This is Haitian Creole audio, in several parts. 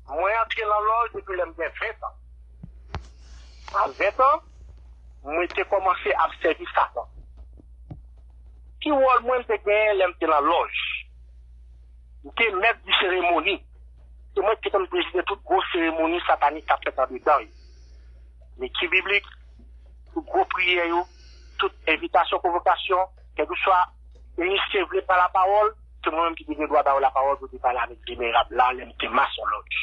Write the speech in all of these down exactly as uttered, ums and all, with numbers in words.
Mwen antre nan lòj depi lè m gen ven tan. A ven tan, mwen te kòmanse ap sèvi Satan. Ki wòl mwen te genyen lè m te nan lòj? M te mèt di seremoni. Se mwen ki te konn prezide tout gwo seremoni satanik k ap fèt andedan yo. Lekti biblik, tout gwo priyè yo, tout envitasyon, konvokasyon, kèlkeswa minisye vle pran lapawòl, se mwen menm ki te gen dwa ba yo lapawòl pou te pale avèk venerab la lè m te mason lòj.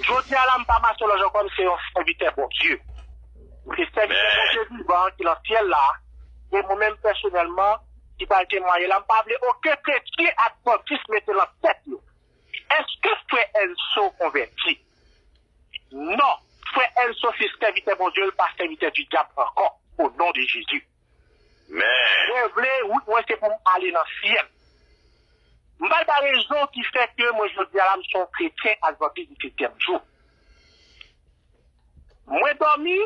Jodi a la, m pa mason lòj ankò, m se yon sèvitè Bondye. M se sèvitè Bondye vivan ki nan syèl la, e mwen menm pèsonèlman, ki pral temwaye la, m pa vle okenn kretyen advantis mete nan tèt yo. Èske frè Enso konvèti? Non, frè Enso se sèvitè Bondye, l pa sèvitè didyab ankò, o non de Jezi. Mwen vle, wout mwen se pou m ale nan syèl. M pral ba rezon ki fè ke mwen jodi a la, m se yon kretyen advantis disetyèm jou. Mwen dòmi,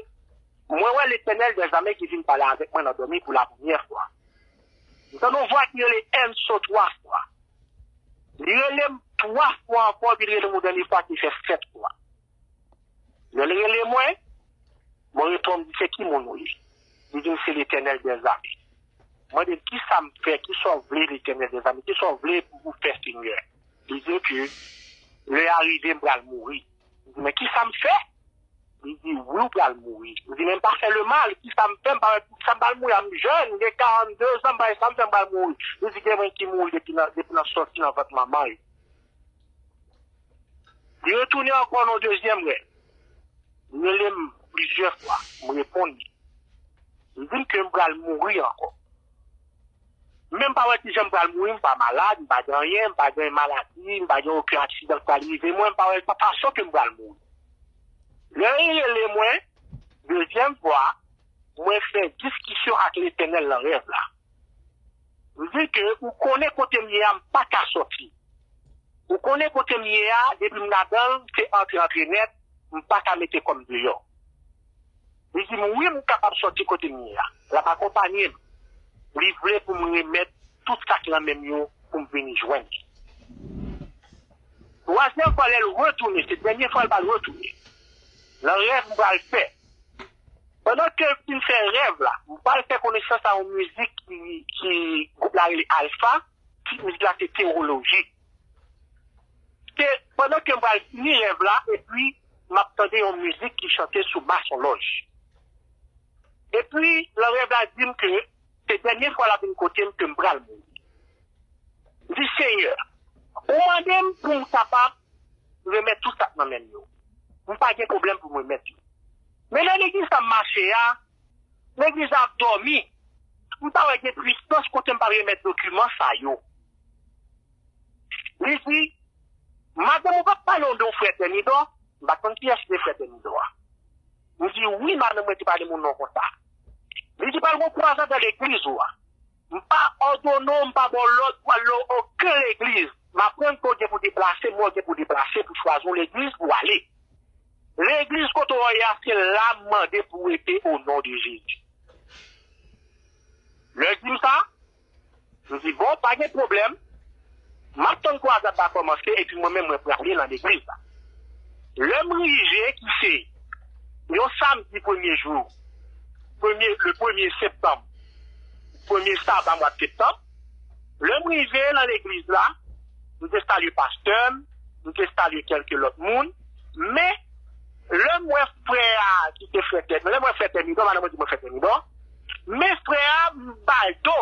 mwen wè Letènèl dèzame ki vin pale avèk mwen nan dòmi pou lapremyè fwa. M tande yon vwa ki rele Enso twa fwa. Li rele m twa fwa ankò, epi li rele m yon dènye fwa ki fè sèt fwa. Lè l rele mwen, mwen reponn, m di, "Se ki moun ou ye?" Li di m, "Se Letènèl dèzame." Mwen mande l, "Kisa m fè? Kisa w vle, Letènèl dèzame? Kisa w vle pou ou fè, Senyè?" Li di m ke lè a rive, m pral mouri. M di, "Men kisa m fè?" Li di, "Wi, w pral mouri." M di, "Men m pa fè lemal. Kisa m fè? M pa wè kisa m pral mouri a. M jèn, m gen karannde zan, m pa wè sa m fè, m pral mouri." Li di, "Gen moun ki mouri depi nan, depi nan sòti nan vant manman yo." Li retounen ankò nan yon dezyèm rèv. Li rele m plizyè fwa, m reponn li. Li di m ke m pral mouri ankò. Men m pa wè kijan m pral mouri, m pa malad, m pa gen anyen, m pa gen maladi, m pa gen okenn aksidan k pral rive mwen, m pa wè pa fason ke m pral mouri. Lè li rele mwen, dezyèm fwa, mwen fè diskisyon ak Letènèl nan rèv la. M di ke ou konnen kote m ye a, m pa ka sòti. Ou konnen kote m ye a, depi m ladan l, se antre, antre nèt, m pa ka mete kò m deyò. Li di m, "Wi, m kapab sòti kote m ye a." L ap akonpanye m. Li vle pou m remèt tout sa k nan men m yo pou m vini jwenn li. Twazyèm fwa, lè l retounen, se dènye fwa l pral retounen. Nan rèv m pral fè. Pandan ke m fin fè rèv la, m pral fè konesans a yon mizik ki, ki gwoup la rele Alfa, tit mizik la se Tewoloji. Se pandan ke m pral fini rèv la, epi m ap tande yon mizik ki chante sou masonlòj. Epi, nan rèv la di m ke se dènye fwa l ap vin kote m ke m pral mouri. M di, "Senyè, ou mande m pou m kapab remèt tout sa k nan men m yo. M pa gen pwoblèm pou m remèt yo. Men nan legliz sa m mache a, legliz la ap dòmi. M pa wè gen pwisans kote m pa remèt dokiman sa yo." Li di, "Madanm ou pa t pale w de yon frè Tèmidò?" M pa t konn kiyès ki te frè Tèmidò a. M di, "Wi, madanm mwen te pale m yon non konsa." Li di, "Pral gon kwazad nan legliz ou a. M pa òdone w, m pa ba w lòd pou al nan okenn legliz. M aprann ke w gen pou deplase, men w gen pou deplase pou chwazi yon legliz pou w ale. Legliz kote w ye a, se la m mande pou w rete o non de Jezi." Lè l di m sa, m di, "Bon, pa gen pwoblèm. M ap tann kwazad la kòmanse, epi mwen menm, mwen prale nan legliz la." Lè m rive, ki se yon samdi premye jou, premye, le premye septanm, premye saba mwa septanm, lè m rive nan legliz la, m te salye pastè m, m te salye kèlke lòt moun, men lè m wè frè a ki te frè Tèmidò, lè m wè frè Tèmidò, madanm mwen di mwen frè Tèmidò, men frè a, m ba l do.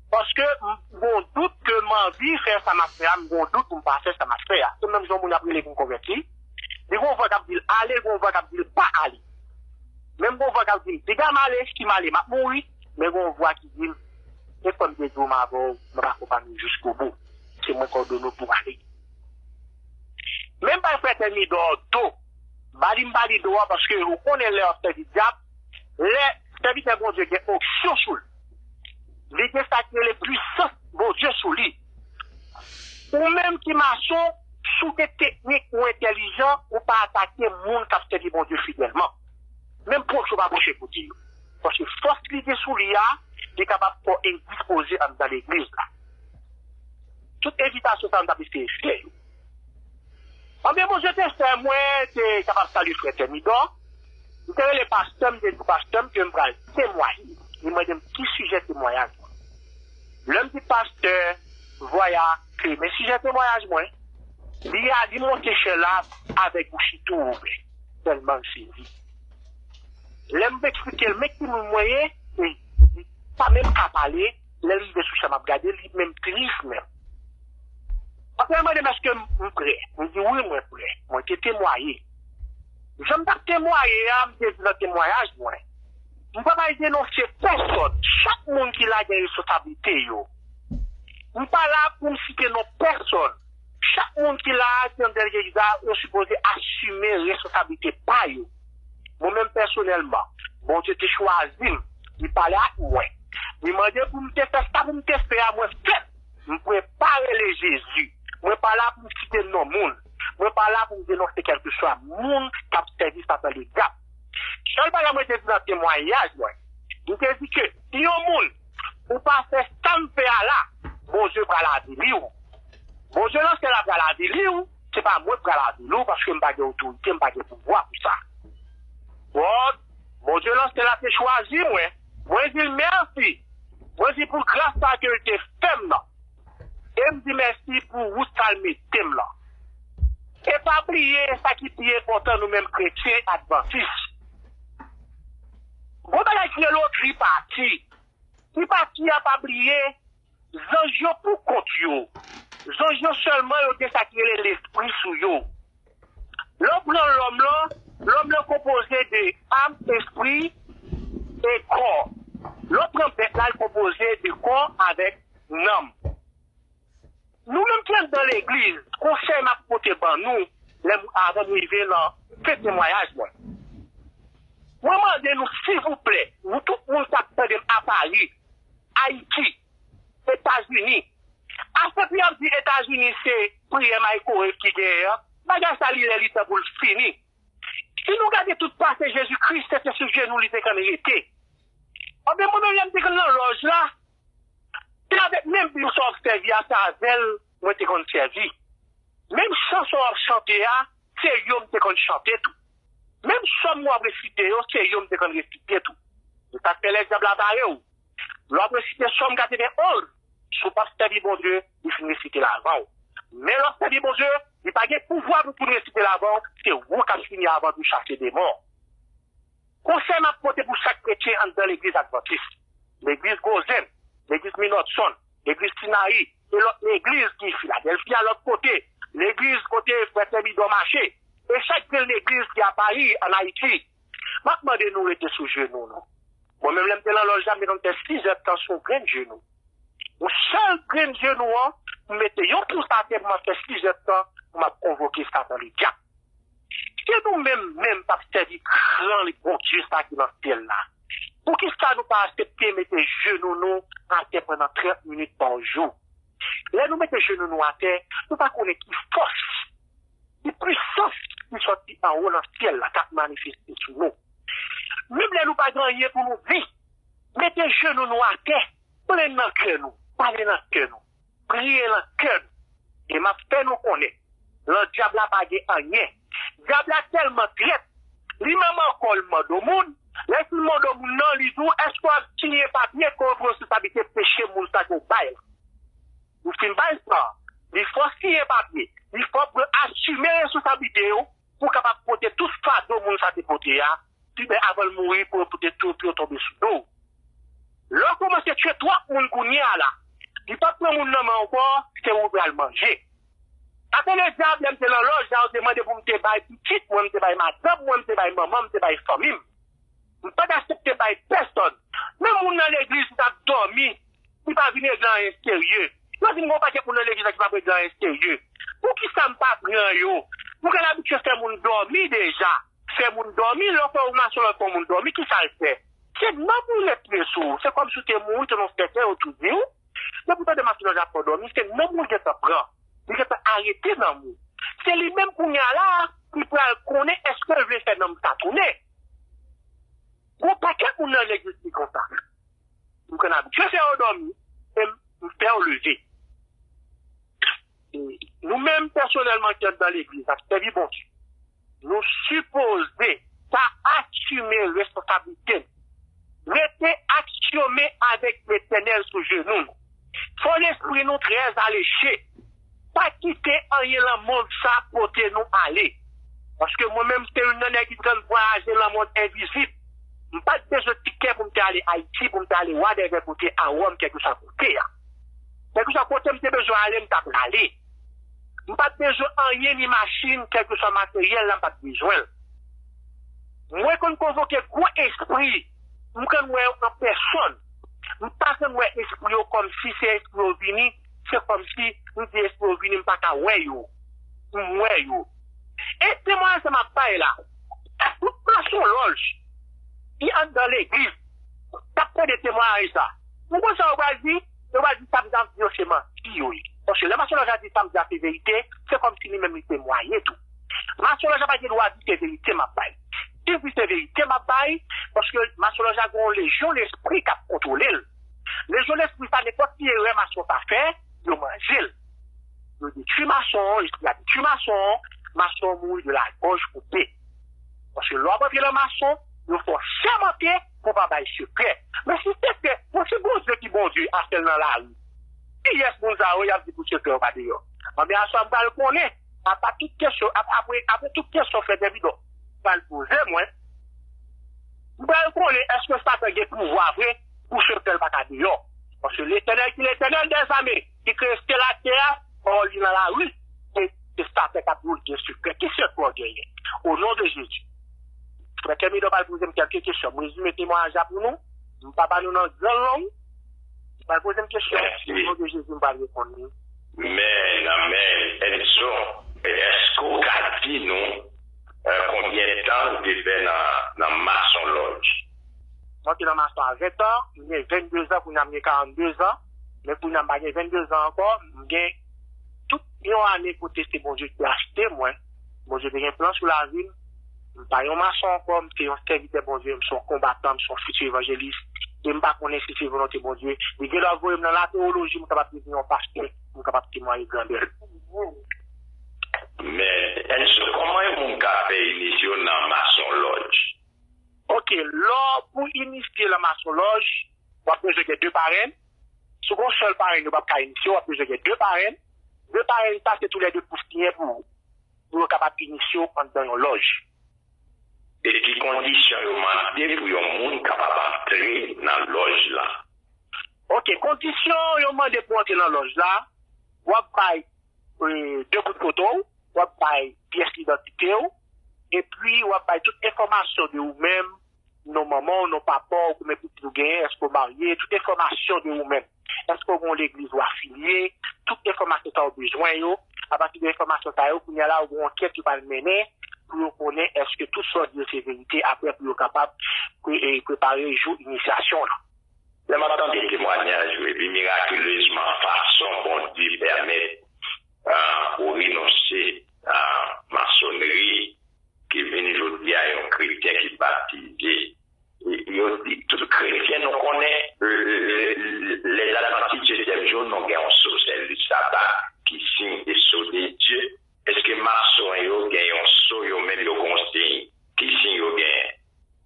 Paske m gon dout ke m anvi fè sa m ap fè a, m gon dout pou m pa fè sa m ap fè a. Se menm jan moun ap rele pou m konvèti. Li gon vwa k ap di l ale, gon vwa k ap di l pa ale. Menm gon vwa k ap di m, "Piga m ale, si m ale, m ap mouri." Men gon vwa ki di m, "E kòm te di w m avè w, m ap akonpanye w jiskobou. Se mwen k òdone w pou w ale." Men m bay frè Tèmidò do. Ba li, m ba li do a, paske ou konnen lè w ap sèvi dyab, lè sèvitè Bondye gen onksyon sou l, li gen sa ki rele pwisans Bondye sou li. Ou menm ki mason, si w gen teknik ou entèlijan, ou pa atake moun k ap sèvi Bondye fidèlman. Menm pwoche w pa pwoche kote yo. Paske fòs li gen sou li a, li kapab fè w endispoze anndan legliz la. Tout envitasyon sa yo, m t ap eseye fè yo. Anben, Mwen te fè, mwen te kapab salye frè Tèmidò. M te rele pastè m, m te di pastè m ke m pral temwaye. Li mande m ki sijè temwayaj mwen. Lè m di pastè Vwaya ke men sijè temwayaj mwen, li a, li monte chè la avèk bouch li tou ouvè, tèlman l sezi. Lè m eksplike l men ki moun mwen ye, li, li pa menm ka pale, lè l rive sou chè m ap gade, li menm tris menm. Apre l mande m èske m, m prè. M di wi, mwen prè. Mwen te temwaye. Jan m t ap temwaye a, m te di nan temwayaj mwen, m pa pral denonse pèsòn. Chak moun ki la gen responsablite yo. M pa la pou m site non pèsòn. Chak moun ki la a, ki anndan legliz la, yo sipoze asime responsablite pa yo. Mwen menm pèsonèlman, Bondye te chwazi m, li pale ak mwen. Li mande pou m te fè sa pou m te fè a, mwen fè l. M prepare le Jezi. Mwen pa la pou m site non moun. Mwen pa la pou m denonse kèlkeswa moun k ap sèvi Satan Ledyab. Sèl bagay mwen te di nan temwayaj mwen, m te di ke si yon moun ou pa fè sa m fè a la, Bondye pral avili w. Bondye nan syèl la pral avili w, se pa mwen k pral avili w, paske m pa gen otorite, m pa gen pouvwa pou sa. Bon, Bondye nan syèl la te chwazi mwen. Mwen di l mèsi. Mwen di pou gras sa ke l te fè m nan. E m di mèsi pou wout sa l mete m lan. E pa bliye sa ki pi enpòtan nou menm kretyen advantis. Gon bagay ki rele tripati. Tripati a pa bliye, zanj yo pou kont yo. Zanj yo sèlman yo gen sa ki rele lespri sou yo. Lè w pran lòm lan, lòm lan konpoze de am, espri e kò. Lè w pran bèt la, l konpoze de kò avèk nanm. Nou menm ki anndan legliz, konsèy m ap pote ban nou, lè m, avan m rive nan fen temwayaj mwen. Mwen mande nou, silvouplè, nou tout moun k ap tande m a Pari, Ayiti, Etazini. Afè pou y ap di Etazini se priyè microwave ki genyen an, bagay sa li lè li tan pou l fini. Si nou gade tout pase Jezikri, se te sou jenou li te konn rete. Anben, mwen menm lè m te konn nan lòj la, se avèk menm Bib sa w ap sèvi a, se avè l mwen te konn sèvi. Menm chan sa w ap chante a, se yo m te konn chante tou. Menm sòm w ap resite yo, se yo m te konn resite tou. Se sa k fè lè dyab la bare w. Lè w ap resite sòm katrevenn onz, si w p ap sèvi Bondye, li fin resite l avan w. Men lè w ap sèvi Bondye, li pa gen pouvwa pou l fin resite l avan w, se ou k ap fini avan l pou chase demon. Konsèy m ap pote pou chak kretyen anndan legliz advantis, legliz Gozen, legliz Minotson, legliz Sinayi, e lòt legliz ki Filadèlfi a lòt kote, legliz kote frè Tèmidò mache, e chak grenn legliz ki a Pari, ann Ayiti. M ap mande nou rete sou jenou nou. Mwen menm, lè m te nan lòj la, m te konn fè sis èdtan sou yon grenn jenou. Yon sèl grenn jenou an, m mete yon pous atè pou m ap fè sis èdtan, pou m ap konvoke Satan Ledyab. Si nou menm menm p ap sèvi gran Bondye sa ki nan syèl la, poukisa nou pa aksepte mete jenou nou atè pandan trant minit pa jou? Lè nou mete jenou nou atè, nou pa konnen ki fòs, ki pwisans ki sòti anwo nan syèl la k ap manifeste sou nou. Menm lè nou pa gen anyen pou nou di, mete jenou nou atè, plenn nan kè nou, pale nan kè nou, priye nan kè nou. E m ap fè nou konnen, lan dyab la pa gen anyen. Dyab la tèlman trèt, li menm ankò l mòdo moun. Lè l mòdo moun nan, li di w, èske w ap siyen papye ke w pran responsablite peche moun sa ke w bay la? Ou fin bay sa, li fè w siyen papye, li fè w pran asime responsablite yo, pou w kapab pote tout fado moun sa te pote a, pi bè avan l mouri pou yo pote tou, pou yo tonbe sou do w. Lè w kòmanse tchwe twòp moun kounye a la, li p ap pran moun nan men ankò, se ou pral manje. Sa te ledyab, lè m te nan lòj la, yo te mande pou m te bay pitit mwen, m te bay madanm mwen, m te bay manman m, m te bay fanmi m. M pa t aksepte bay pèsòn. Menm moun nan legliz ki t ap dòmi, ki pa vin regle anyen serye. Yo di m gon pakèt moun nan legliz la ki p ap regle anyen serye. Poukisa m pa pran yo? M konn abitye fè moun dòmi deja. Fè moun dòmi, lè w fè yon masonlòt fè yon moun dòmi, kisa l fè? Se nanm ou l ret sou ou. Se kòmsi w te mouri, se nan sèten yo tou di w. Depi w tande masonlòt ap fè w dòmi, se nanm ou l gentan pran. Li gentan arete nanm ou. Se li menm kounye a la a, ki pral konnen èske l vle fè nanm sa tounen. Gon pakèt moun nan legliz ki konsa. M konn abitye fè yo dòmi, e m fè yo leve. E nou menm pèsonèlman ki anndan legliz, n ap sèvi Bondye, nou sipoze ta asime responsablite n. Rete aksyome avèk Letènèl sou jenou nou. Fò lespri nou trè aleche. Pa kite anyen nan mond sa pote nou ale. Paske mwen menm, se youn nan nèg ki t konn vwayaje nan mond envizib. M pa t bezwen tikè pou m te ale Ayiti, pou m te ale whatever kote a Wòm, kèlkeswa kote a. Kèlkeswa kote m te bezwen ale, m t ap prale. M pa t bezwen anyen, ni machin, kèlkeswa materyèl la, m pa t bezwen l. Mwen konn konvoke gwo espri, m konn wè yo an pèsòn. M pa konn wè espri yo kòmsi se espri yo vini, se kòmsi m di espri yo vini, m pa ka wè yo. M wè yo. E temwayaj sa m ap bay la, tout masonlòj ki anndan legliz k ap tande temwayaj sa, ou konn sa yo pral di? Yo pral di sa m ap di yo se manti yo ye. Paske lè masonlòj la di sa m di a se verite, se kòmsi li menm li temwaye tou. Masonlòj la pa gen dwa di se verite m ap bay. Si m di se verite m ap bay, paske masonlòj la gen yon lejyon lespri k ap kontwole l. Lejyon lespri sa, nenpòt ti erè mason sa fè, yo manje l. Yo detwi mason an, espri a detwi mason an, mason an mouri de la gòj koupe. Paske lè w ap antre nan mason, yo fè w sèmante pou w pa bay sekrè. Men si sekrè, bon, si Bondye ki Bondye, a sèl nan lari, kiyès moun sa yo, y ap di pou sekrè yo pa deyò? Anben, aswè m pral konnen, apa tout kesyon, ap-, apre, apre tout kesyon fèt epi donk, m pral poze mwen, m pral konnen èske Satan gen pouvwa vre pou sekrè l pa ka deyò. Paske Letènèl ki Letènèl dèzame, ki kreye syèl ak tè a, pawòl li nan lari, se, se Satan k ap di w l gen sekrè. Ki sekrè w genyen? O non de Jezi. Frè Tèmidò pral poze m kèlke kesyon. M rezime temwayaj la pou nou. M pa ba nou nan gran long. Li pral poze m kesyon. Mèsi. O non de Jezi, m pral reponn li. Amèn, amèn. Enzo, èske w ka di nou, eh, konbyen tan ou te fè nan, nan masonlòj? Mwen te nan mason a ven tan, m gen vennde zan, kounye a m gen karannde zan, men kounye a m pa gen vennde zan ankò, m gen tout yon ane kote se Bondye ki achte mwen. Bondye te gen plan sou lavi m. M pa yon mason ankò, m se yon sèvitè Bondye, m se yon konbatan, m se yon fiti evanjelis. E m pa konnen si se volonte Bondye. Li gen dwa voye m nan latewoloji, m kapab devni yon pastè, m kapab temwaye grandè l. Men, Enzo, kòman yon moun ka fè inisye w nan masonlòj? Oke, lè w pou inisye nan masonlòj, w ap bezwen gen de parenn. Si w gen yon sèl parenn, yo p ap ka inisye w, w ap bezwen gen de parenn. De parenn sa, se toulède pou siyen pou ou, pou yo kapab inisye w anndan yon lòj. E ki kondisyon yo mande pou yon moun kapab antre nan lòj la? Oke, kondisyon yo mande pou antre nan lòj la, w ap bay, e, de bout foto w, w ap bay pyès idantite w, epi w ap bay tout enfòmasyon de ou menm, non manman w, non papa w, konbyen pitit ou genyen, èske w marye, tout enfòmasyon de ou menm. Èske w gen yon legliz ou afilye, tout enfòmasyon sa yo bezwen yo. Apati de enfòmasyon sa yo, kounye a la, yo gen yon ankèt yo pral mennen pou yo konnen èske tout sa w di yo se verite, apre pou yo kapab pre-, e, prepare jou inisyasyon w lan. Lè m ap tande temwayaj ou, epi mirakilezman, fason Bondye pèmèt, ah, ou renonse a masonri, ki vin jodi a yon kretyen ki batize. E yo di, tout kretyen nou konnen, euh, euh, euh, les Adventistes du septième jour, nou gen yon so, c'est le sabbat, ki siy e so de Dye. Èske mason yo gen yon so, yo menm yo gen yon siy? Ki siy yo genyen?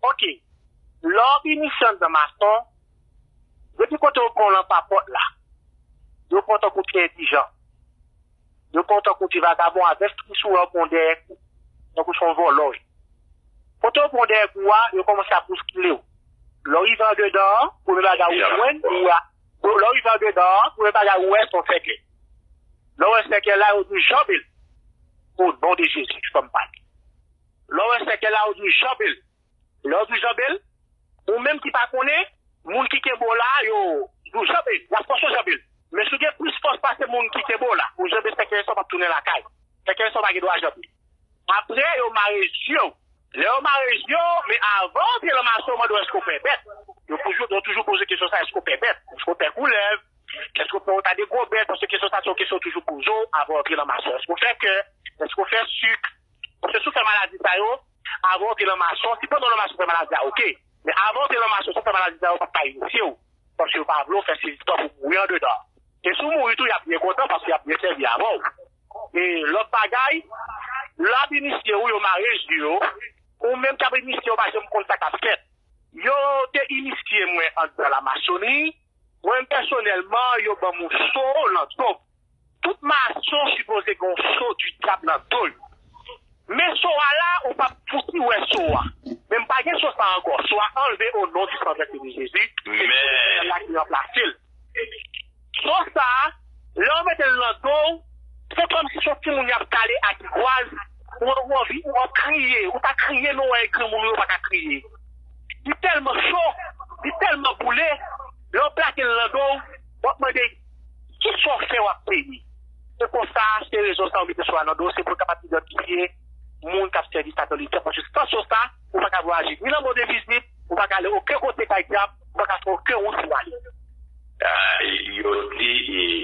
Oke. Lè w inisye anndan mason, depi kote yo pran w lan pa pòt la, yo pran w tankou ti endijan. Yo pran w tankou ti vagabon, avèk ki sou wè w pran w dèyè kou, tankou se yon vòlò w ye. Kote yo pran w dèyè kou a, yo kòmanse ap bouskile w. Lè w rive andedan an, premye bagay ou jwenn, ou wè, lè w rive andedan an, premye bagay ou wè, se yon sèkèy. Lè w wè sèkèy la, yo di w janbe l. O non de Jezi, fè m pale. Lè w wè sèkèy la, yo di w janbe l. Lè yo di w janbe l, ou menm ki pa konnen, moun ki kenbe w la, yo di w janbe l, y ap fòse w janbe l. Men si w gen plis fòs pase moun ki kenbe w la, ou janbe sèkèy sa, w p ap tounen lakay. Sèkèy sa, w pa gen dwa janbe. Apre, yo mare zye w. Lè yo mare zye w, men avan w antre nan mason, yo mande w èske w pè bèt. Yo toujou, yo toujou poze kesyon sa, èske w pè bèt? Èske w pè koulèv? Èske w pè yon ta de gwo bèt? Paske kesyon sa, se yon kesyon yo toujou poze w avan w antre nan mason. Èske w fè kè? Èske w fè sik? Paske si w fè maladi sa yo, avan w antre nan mason, si pandan w nan mason w fè maladi a, oke. Men avan w antre nan mason, si w fè maladi sa yo, yo p ap ka inisye w. Paske yo pa vle w fè sezi tan pou w mouri andedan. E si w mouri tou, y ap byen kontan paske y ap byen sèvi avè w. E lòt bagay, lè y ap inisye w, yo mare je yo. Ou menm k ap inisye w, pa janm konn sa k ap fèt. Yo te inisye mwen anndan lamasonri. Mwen menm pèsonèlman, yo ban m yon so nan do m. Tout mason sipoze gen yon so didyab nan do yo. Men so a la, ou p ap fouti wè so a. Men m pa gen so sa ankò. So a anlve o non di san vèse de Jezi. E se Senyè la ki ranplase l. So sa, lè w mete l nan do w, se kòmsi se yon timoun y ap kale ak rigwaz, ou, ou anvi, ou ap kriye, ou ta kriye, men w wè granmoun yo pa ka kriye. Li tèlman cho, li tèlman boule, lè w plake l nan do w, w ap mande, ki sa w fè w ap peye? Se konsa, se rezon sa w mete so a nan do w, se pou l kapab idantifye moun k ap sèvi Satan li. Paske san so sa, ou pa ka vwayaje ni nan monde envizib, ou pa ka ale okenn kote kay dyab, ou pa ka fè okenn wout pou ale. Ah, yo di,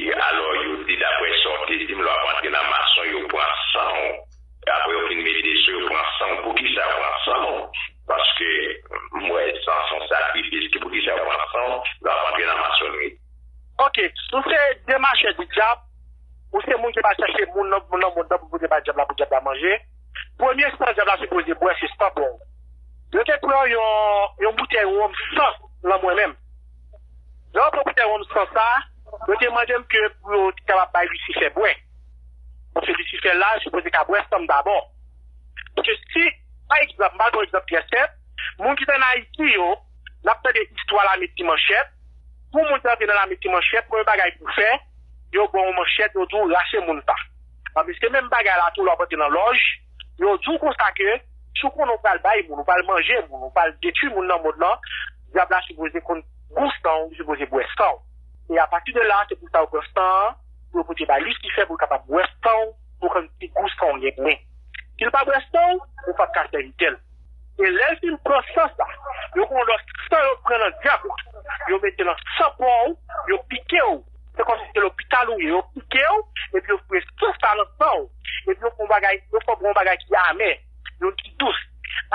e, alò, yo di, daprè sa w te di m, lè w ap antre nan mason, yo pran san w. Apre yo fin mete so, yo pran san w. Poukisa yo pran san w? Paske m wè san se yon sakrifis. Ki poukisa yo pran san w lè w ap antre nan masonri? Ok, si w se demachè didyab, ou se moun ki va chache moun nan, moun nan mond nan pou pote bay dyab la pou dyab la manje, premye san dyab la sipoze bwè se san pa w. Yo te pran yon, yon boutèy wonm san nan mwen menm. Lè yo pran boutèy wonm san sa, yo te mande m ke pou yo te kapab bay Lisifè bwè. Paske Lisifè la, sipoze ka bwè san m dabò. Paske si, pa egzanp, m ba nou yon egzanp trè senp, moun ki t ann Ayiti yo, n ap tande istwa lame ti manchèt. Pou moun ki antre nan lame ti manchèt, premye bagay pou fè, yo ba w yon manchèt, yo di w rache moun sa. Anben, se menm bagay la tou lè w ap antre nan lòj, yo di w konsa ke si w konnen w pral bay moun, w pral manje moun, w pral detwi moun nan mond lan, dyab la sipoze konn gou san w, li sipoze bwè san w. E apati de la, se pou sa yo pran san an, pou yo pote bay Lisifè, pou l kapab bwè san w, pou konn ki gou san w genyen. Si l pa bwè san w, ou p ap ka sèvitè l. E lè l fin pran san sa, yo gen yon lòt san yo pran nan dyab la, yo mete nan san pa w, yo pike w. Se kòmsi se lopital ou ye, yo pike w, epi yo foure san sa nan san w. Epi yo fè yon bagay, yo fè w bwè yon bagay ki amè, youn ki dous.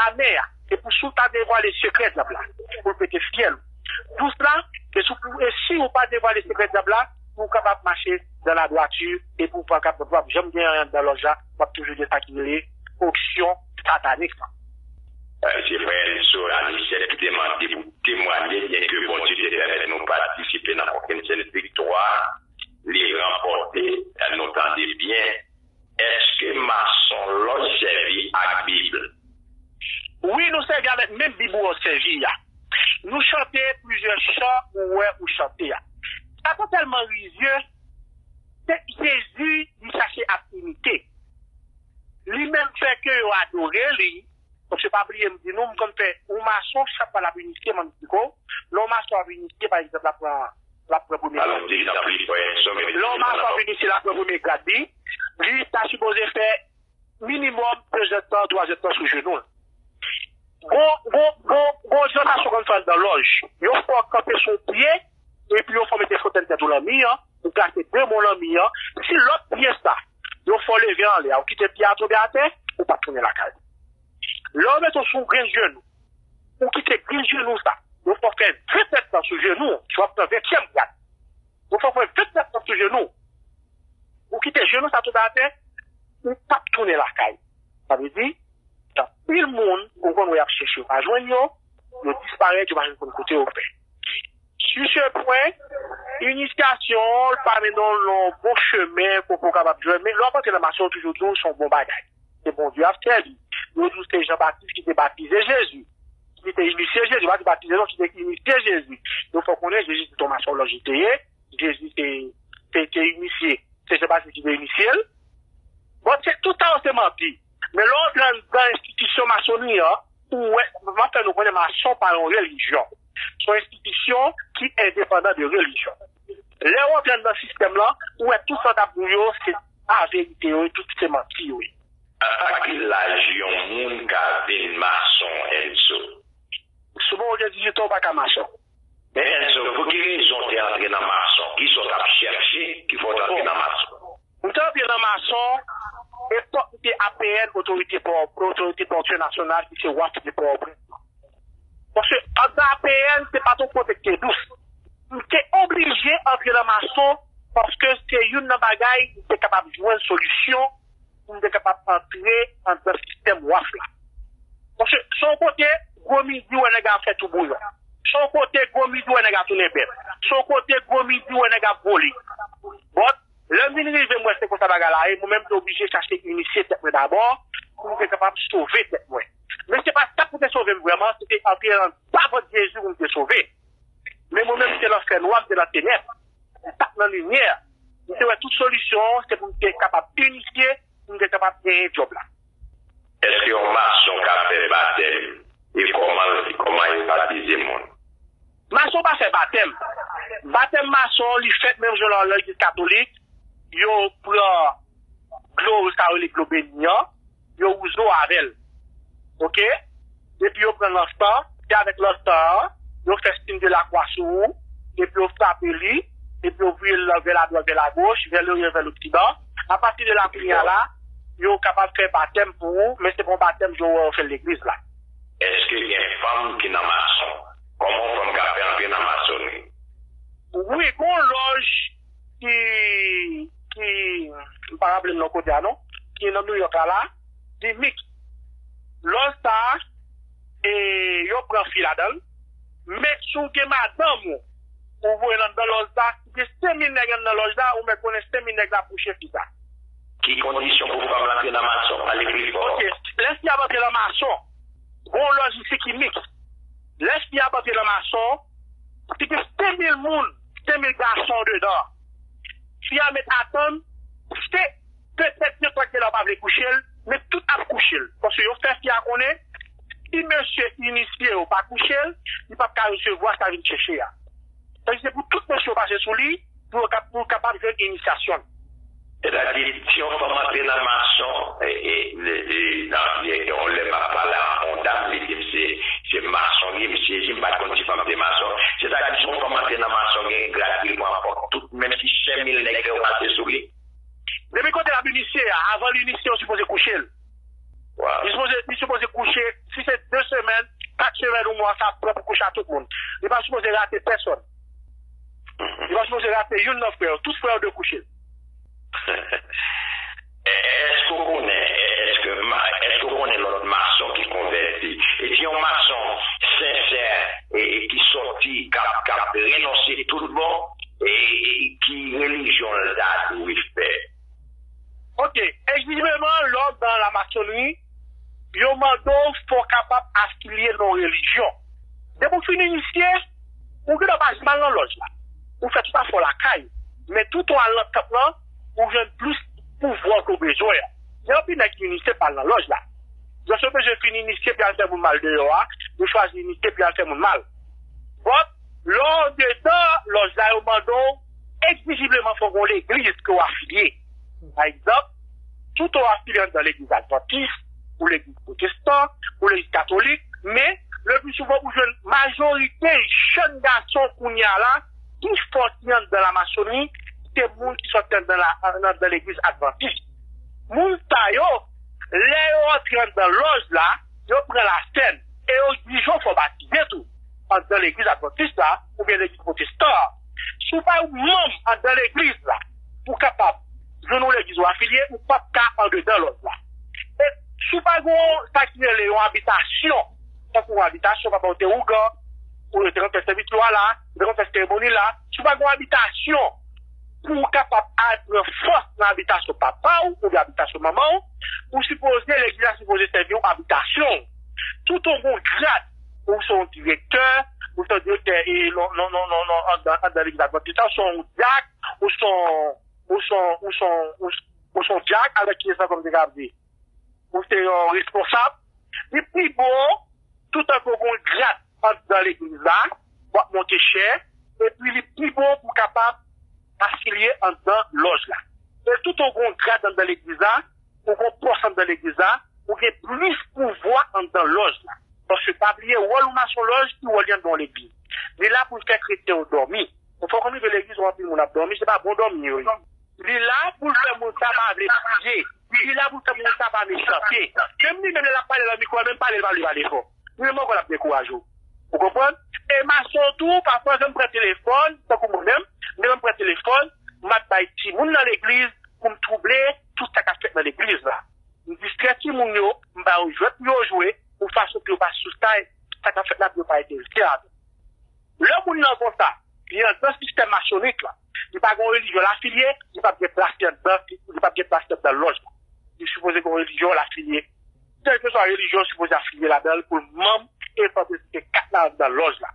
Amè a, se pou si w ta devwale sekrè dyab la, pou l pete fyèl ou. Dous la, se si w, e si w pa devwale sekrè dyab la, pou w kapab mache dan ladwati, epi w pa kap-, w ap janm gen anyen anndan lòj la, w ap toujou gen sa ki rele onksyon satanik la. Se frè Enzo Anicet ki te mande pou temwaye, byenke Bondye te pèmèt nou patisipe nan kokenn sèn viktwa li ranpòte, nou tande byen, èske mason lòj sèvi ak Bib? Wi, nou sèvi avèk menm Bib ou sèvi a. Nou chante plizyè chan ou wè ou chante a. Satan tèlman rizye, se Jezi li chache ap imite. Li menm fè ke yo adore li, paske pa bliye m di nou, m konn fè yon mason, chak fwa l ap inisye, m ann eksplike w. Lè yon mason ap inisye, pa egzanp, l ap pran, l ap pran premye grad. Lè yon mason ap inisye, l ap pran premye grad li, li ta sipoze fè minimòm de zèdtan, twa zèdtan sou jenou l. Gon, gon, gon, gon egzantasyon konn fè anndan lòj. Yo fè w kanpe sou yon pye, epi yo fè w mete fotèl tèt ou lan mi an, ou plase de men w lan mi an. Si lòt pye sa, yo fè w leve anlè a, ou kite pye a tonbe atè, ou p ap tounen lakay ou. Lè yo mete w sou grenn jenou, ou kite grenn jenou sa, yo fè w fè ven zèdtan sou jenou, w ap pran ventyèm grad. Yo fè w fè ven zèdtan sou jenou, ou kite jenou sa tonbe atè, ou p ap tounen lakay ou. Sa vle di, gen anpil moun ou konn wè y ap chèche, yo pa jwenn yo, yo disparèt, yo pa janm konn kote yo fè. Sur ce point, inisyasyon w pa mennen w nan yon bon chemen pou, pou w kapab jwenn. Men lè w ap antre nan mason, yo toujou di w se yon bon bagay. Se Bondye y ap sèvi. Yo di w se Jan Batis ki te batize Jezi, ki te inisye Jezi. Yo pa di batize non, ki te inisye Jezi. Yo fè w konnen Jezi se yon mason lòj li te ye. Jezi te, te, te inisye. Se Jan Batis ki te inisye l. Bon, se, tout sa yo se manti. Men lè w antre anndan enstitisyon masonri an, ou wè, m ap fè nou konnen mason pa yon relijyon. Se yon enstitisyon ki endepandan de relijyon. Lè w antre anndan sistèm lan, ou wè tout sa w t ap di w yo, se pa verite yo ye, tout se manti yo ye. A ki laj yon moun ka vin mason, Enzo? Si w poko gen dizuit an, ou pa ka mason. Men Enzo, pou ki rezon w te antre nan mason? Kisa w t ap chèche ki fè w t antre nan mason? M te antre nan mason epòk m te A P N, Otorite Pò, Otorite Pòtyè Nasyonal, ki se waf de Pòtoprens. Paske anndan A P N, se pa t yon kote ki te dous. M te oblije antre nan mason Paske se youn nan bagay m te kapab jwenn solisyon pou m te kapab antre anndan sistèm waf la. Paske se yon kote gwo midi wè nèg la ap fè tou bouyon. Se yon kote gwo midi wè nèg la tounen bèf. Se yon kote gwo midi wè nèg la ap vole. But lè m vin rive m wè se konsa bagay la ye, mwen menm m te oblije chache inisye tèt mwen dabò pou m te kapab sove tèt mwen. Men se pa sa k pou te sove m vrèman, se te antre anndan vant Jezi pou m te sove. Men mwen menm m te nan fènwa, m te nan tenèb. M pa t nan limyè. M te wè tout solisyon an se pou m te kapab inisye, pou m te kapab genyen djòb la. Èske yon mason ka fè batèm? E kòman kòman yo batize moun? Mason pa fè batèm. Batèm mason li fèt menm jan nan legliz katolik. Yo pran dlo sa yo rele dlo beni an, yo wouze w avè l. Oke? Epi yo pran lansan, se avèk lansan an yo fè siy de lakwa sou ou, epi yo frape li, epi yo voye l vè ladwat, vè lagoch, vè loryan, vè loksidan. Apati de la kounye a la, yo kapab fè batèm pou ou, men se pa yon batèm jan w wè yo fè l legliz la. Èske gen fanm ki nan mason? Kòman yon fanm ka fè antre nan masonri? Wi, gen yon lòj ki ki m pa raple m non kote a non, ki nan Nouyòk la la, li miks. Lòj sa a, e, yo pran fi ladan l, men si w gen madanm ou, ou voye l anndan lòj la, si gen senk mil nèg anndan lòj la, ou mèt konnen senk mil nèg la ap kouche fi sa. Ki kondisyon pou fanm lan antre nan mason? Pale pli fò. Oke, lè fi a ap antre nan mason, gen yon lòj isi ki miks. Lè fi a ap antre nan mason, si gen senk mil moun, senk mil gason dedan, fi a mèt atann, se petèt gen twa ki la pa vle kouche l, men tout ap kouche l. Paske yo fè fi a konnen, si mesye inisye yo pa kouche l, li p ap ka resevwa sa vin chèche a. Sa se pou tout mesye yo pase sou li, pou yo kap- pou l kapab jwenn inisyasyon l. Sètadi, si yon fanm antre nan mason, e, e, e, e, nan, e, yon lè m ap pale a yon dam, li di m se, se mason li ye, m sezi, m pa t konn si fanm te mason. Sètadi, si yon fanm antre nan mason, gen grad li pran fòk tout, menm si senk mil nèg yo pase sou li. Depi kote l ap inisye a, avan l inisye, yo sipoze kouche l. Li sipoze, li sipoze kouche, si se de semèn, kat semèn, yon mwa, sa ap pran pou kouche a tout moun. Li pa sipoze rate pèsonn. Li pa sipoze rate youn nan frè yo. Tout frè yo dwe kouche l. Èske w konnen, èske, èske w konnen lòt mason ki konvèti? E si yon mason sensè e, e ki sòti, k ap, k ap renonse tout bon, e, e ki relijyon l ta dwe fè? Oke, egzakteman, lè w nan lamasonri, yo mande w fò w kapab afilye nan yon relijyon. Depi w fin inisye, ou gen dwa pa janm al nan lòj la. Ou fè tout afè w lakay. Men toutan w al nan tanp lan, ou jwenn plis pouvwa ke w bezwen an. Gen anpil nèg ki inisye pa al nan lòj la. Jis yo bezwen fin inisye pou y al fè moun mal deyò a, yo chwazi inisye pou y al fè moun mal. But, lè w andedan lòj la, yo mande w egzijibleman fò w gen yon legliz ke w afilye. Pa egzanp, toutan w afilye anndan legliz advantis, ou legliz pwotestan, ou legliz katolik, men le pli souvan ou jwenn majorite jèn gason kounye a la ki sòti anndan lamasonri, se moun ki sòti anndan la, anndan legliz advantis. Moun sa yo, lè yo antre anndan lòj la, yo pran lasèn e yo egzije w fò w batize tou anndan legliz advantis la oubyen legliz pwotestan an. Si w pa yon manm anndan legliz la, pou w kapab jwenn yon legliz ou afilye, ou p ap ka andedan lòj la. E si w pa gen yon, sa ki rele yon abitasyon, tankou yon abitasyon, papa w te ougan, ou yo te konn fè sèvis yo a la, yo te konn fè seremoni la, si w pa gen yon abitasyon pou w kapab al pran fòs nan abitasyon papa w oubyen abitasyon manman w, ou sipoze, legliz la sipoze sèvi w abitasyon w. Toutan w gen yon grad, ou se yon direktè, ou se yon direktè e non, non, non, non, non, anndan, anndan legliz advantis la, ou se yon dyak, ou se yon, ou se yon, ou se yon, ou se yon dyak, avèk kiyès ankò m te ka ap di? Ou se yon responsab. Li pi bon, toutan ke w gen yon grad anndan legliz la, w ap monte chè, epi li pi bon pou w kapab afilye anndan lòj la. E toutan w gen yon grad anndan legliz la, ou gen yon pòs anndan legliz la, ou gen plis pouvwa anndan lòj la. Paske pa bliye, wòl yon mason lòj, ki wòl li anndan yon legliz? Li la pou l fè kretyen yo dòmi. Yon fwa w konn rive legliz, w anpil moun ap dòmi, se pa bon dòmi yo ye. Li la pou l fè moun sa pa vle priye. Li la pou l fè moun sa pa mechante. Menm li menm lè l ap pale nan mikwo a, menm pale l pa vle pale fò. Li menm ankò l ap dekouraje w. Ou konprann? E mason tou, pafwa, lè m pran telefòn, tankou mwen menm, lè m pran telefòn, m ap bay timoun nan legliz pou m twouble tout sa k ap fèt nan legliz la. M distrè timoun yo, m ba yo jwèt pou yo jwe, yon fason pou yo pa sou sa, sa k ap fèt la pou yo pa enterese avè l. Lè moun nan konsa, li anndan sistèm masonik la, li pa gen yon relijyon l afilye, li p ap gen plas li anndan, li p ap gen plas li anndan lòj la. Li sipoze gen yon relijyon l afilye. Kèlkeswa relijyon l sipoze afilye ladan l pou l manm e fò prezante kat la anndan lòj la.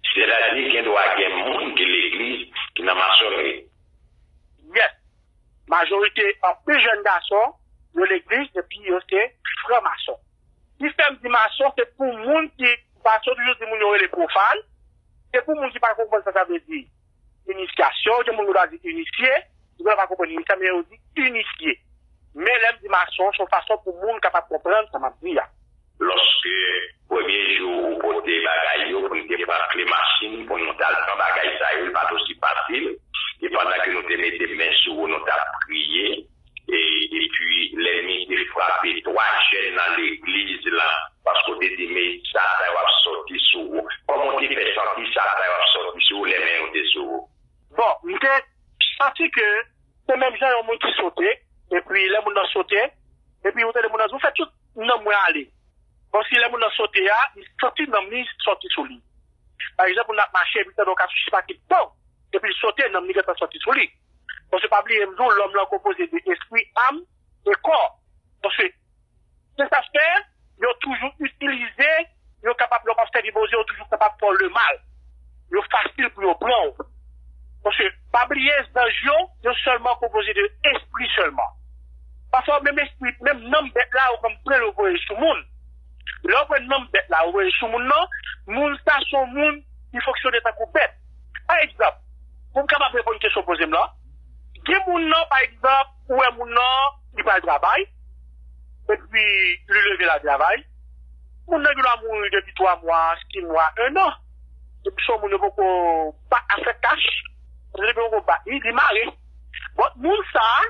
Sètadi gen dwa gen moun ki legliz ki nan masonri. Yes. Majorite anpil jèn gason yo legliz epi yo se franmason. Ki fè m di mason, se pou moun ki, mason toujou di moun yo rele pwofàn, se pou moun ki pa konprann sa sa vle di inisyasyon, gen moun yo ta di inisye, yo pa konprann inisye, men yo di inisye. Men lè m di mason, se yon fason pou moun kapab konprann sa m ap di a. Lòske premye jou ou pote bagay yo pou n te pran kle machin pou nou t al pran bagay sa yo, li pa t osi fasil. E pandan ke nou te mete men sou ou, nou t ap priye. E, epi lènmi te frape twa jèn nan legliz la, paske w te di, men sa, sa yo ap sòti sou ou. Kòman w te fè santi sa, sa yo ap sòti sou ou lè men yo te sou ou? Bon, m te santi ke se menm jan yon moun ki sote, epi lè moun nan sote, epi ou tande moun nan di, ou fè tout nanm mwen ale. Kòmsi lè moun nan sote a, li santi nanm li sòti sou li. Pa egzanp, moun nan ap mache, epi tande yon katouch ki pati bòk, epi l sote, nanm li gentan sòti sou li. Paske pa bliye, m di w, lòm lan konpoze de espri, am e kò. Paske, se sa fè, yo toujou itilize, yo kapab, lè w ap sèvi Bondye, yo toujou kapab fè w lemal. Yo fasil pou yo pran w. Paske, pa bliye, zanj yo, yo sèlman konpoze de espri sèlman. Pafwa, menm espri, menm nanm bèt la, yo konn pran l, yo voye sou moun. Lè yo pran nanm bèt la, yo voye sou moun nan, moun sa se yon moun ki fonksyone tankou bèt. Pa egzanp, pou m kapab reponn kesyon w poze m lan, gen moun nan, pa egzanp, ou wè moun nan, li pral travay, epi li leve l al travay, moun nan gen dwa mouri depi twa mwa, sis mwa, en an. Epi se yon moun yo poko bat afè kach, depi yo poko bat li, li mare. Bon, moun sa a,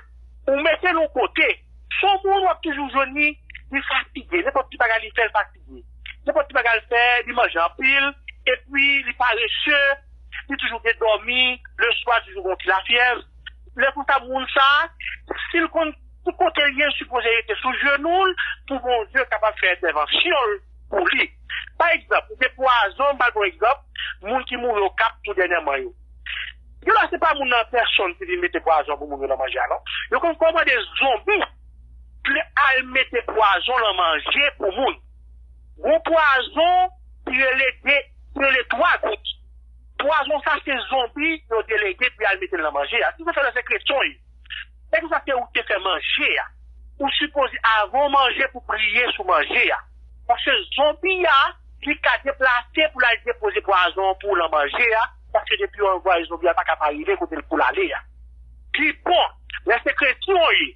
ou mete l yon kote, se yon moun w ap toujou jwenn li, li fatige, nenpòt ti bagay li fè, l fatige. Nenpòt ti bagay l fè, li manje anpil, epi li parese, li toujou gen dòmi, leswa toujou gen yon ti lafyèv. Lè konsa, moun sa a, si l konn ki kote l ye, l sipoze rete sou jenou l pou Bondye kapab fè entèvansyon l pou li. Pa egzanp, ou gen pwazon, m ba l bon egzanp, moun ki mouri Okap tou dènyèman yo. Yo la, se pa moun nan pèsòn ki vin mete pwazon pou moun yo nan manje a, non. Yo konn kòmande zonbi pou al mete pwazon nan manje pou moun. Gon pwazon ki rele de, ki rele twa gout. Pwazon sa se zonbi yo delege pou y al mete l nan manje a. Se sa fè lè se kretyon ye. Nèg sa se ou ki te fè manje a. Ou sipoze avan w manje pou priye sou manje a. Paske zonbi a, li ka deplase pou l al depoze pwazon pou w nan manje a. Paske depi yo anvwaye zonbi a, l pa ka pa rive kote l pou l ale a. Pi bon, lè se kretyon w ye,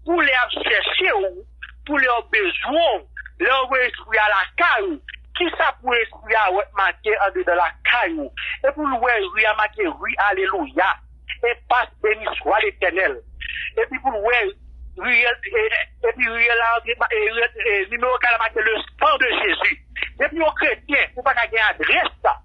pou lè y ap chèche w, pou lè yo bezwen w, lè yo voye espri a lakay ou, kisa pou espri a wè k make andedan lakay ou? Epi l wè ri a make ri alelouya, enpas beni swa Letènèl. Epi pou l wè riyèl, e, epi riyèl la, e, riyèl, e, nimewo kay la make le sang de Jésus. Depi yon kretyen, ou pa ka gen adrès sa.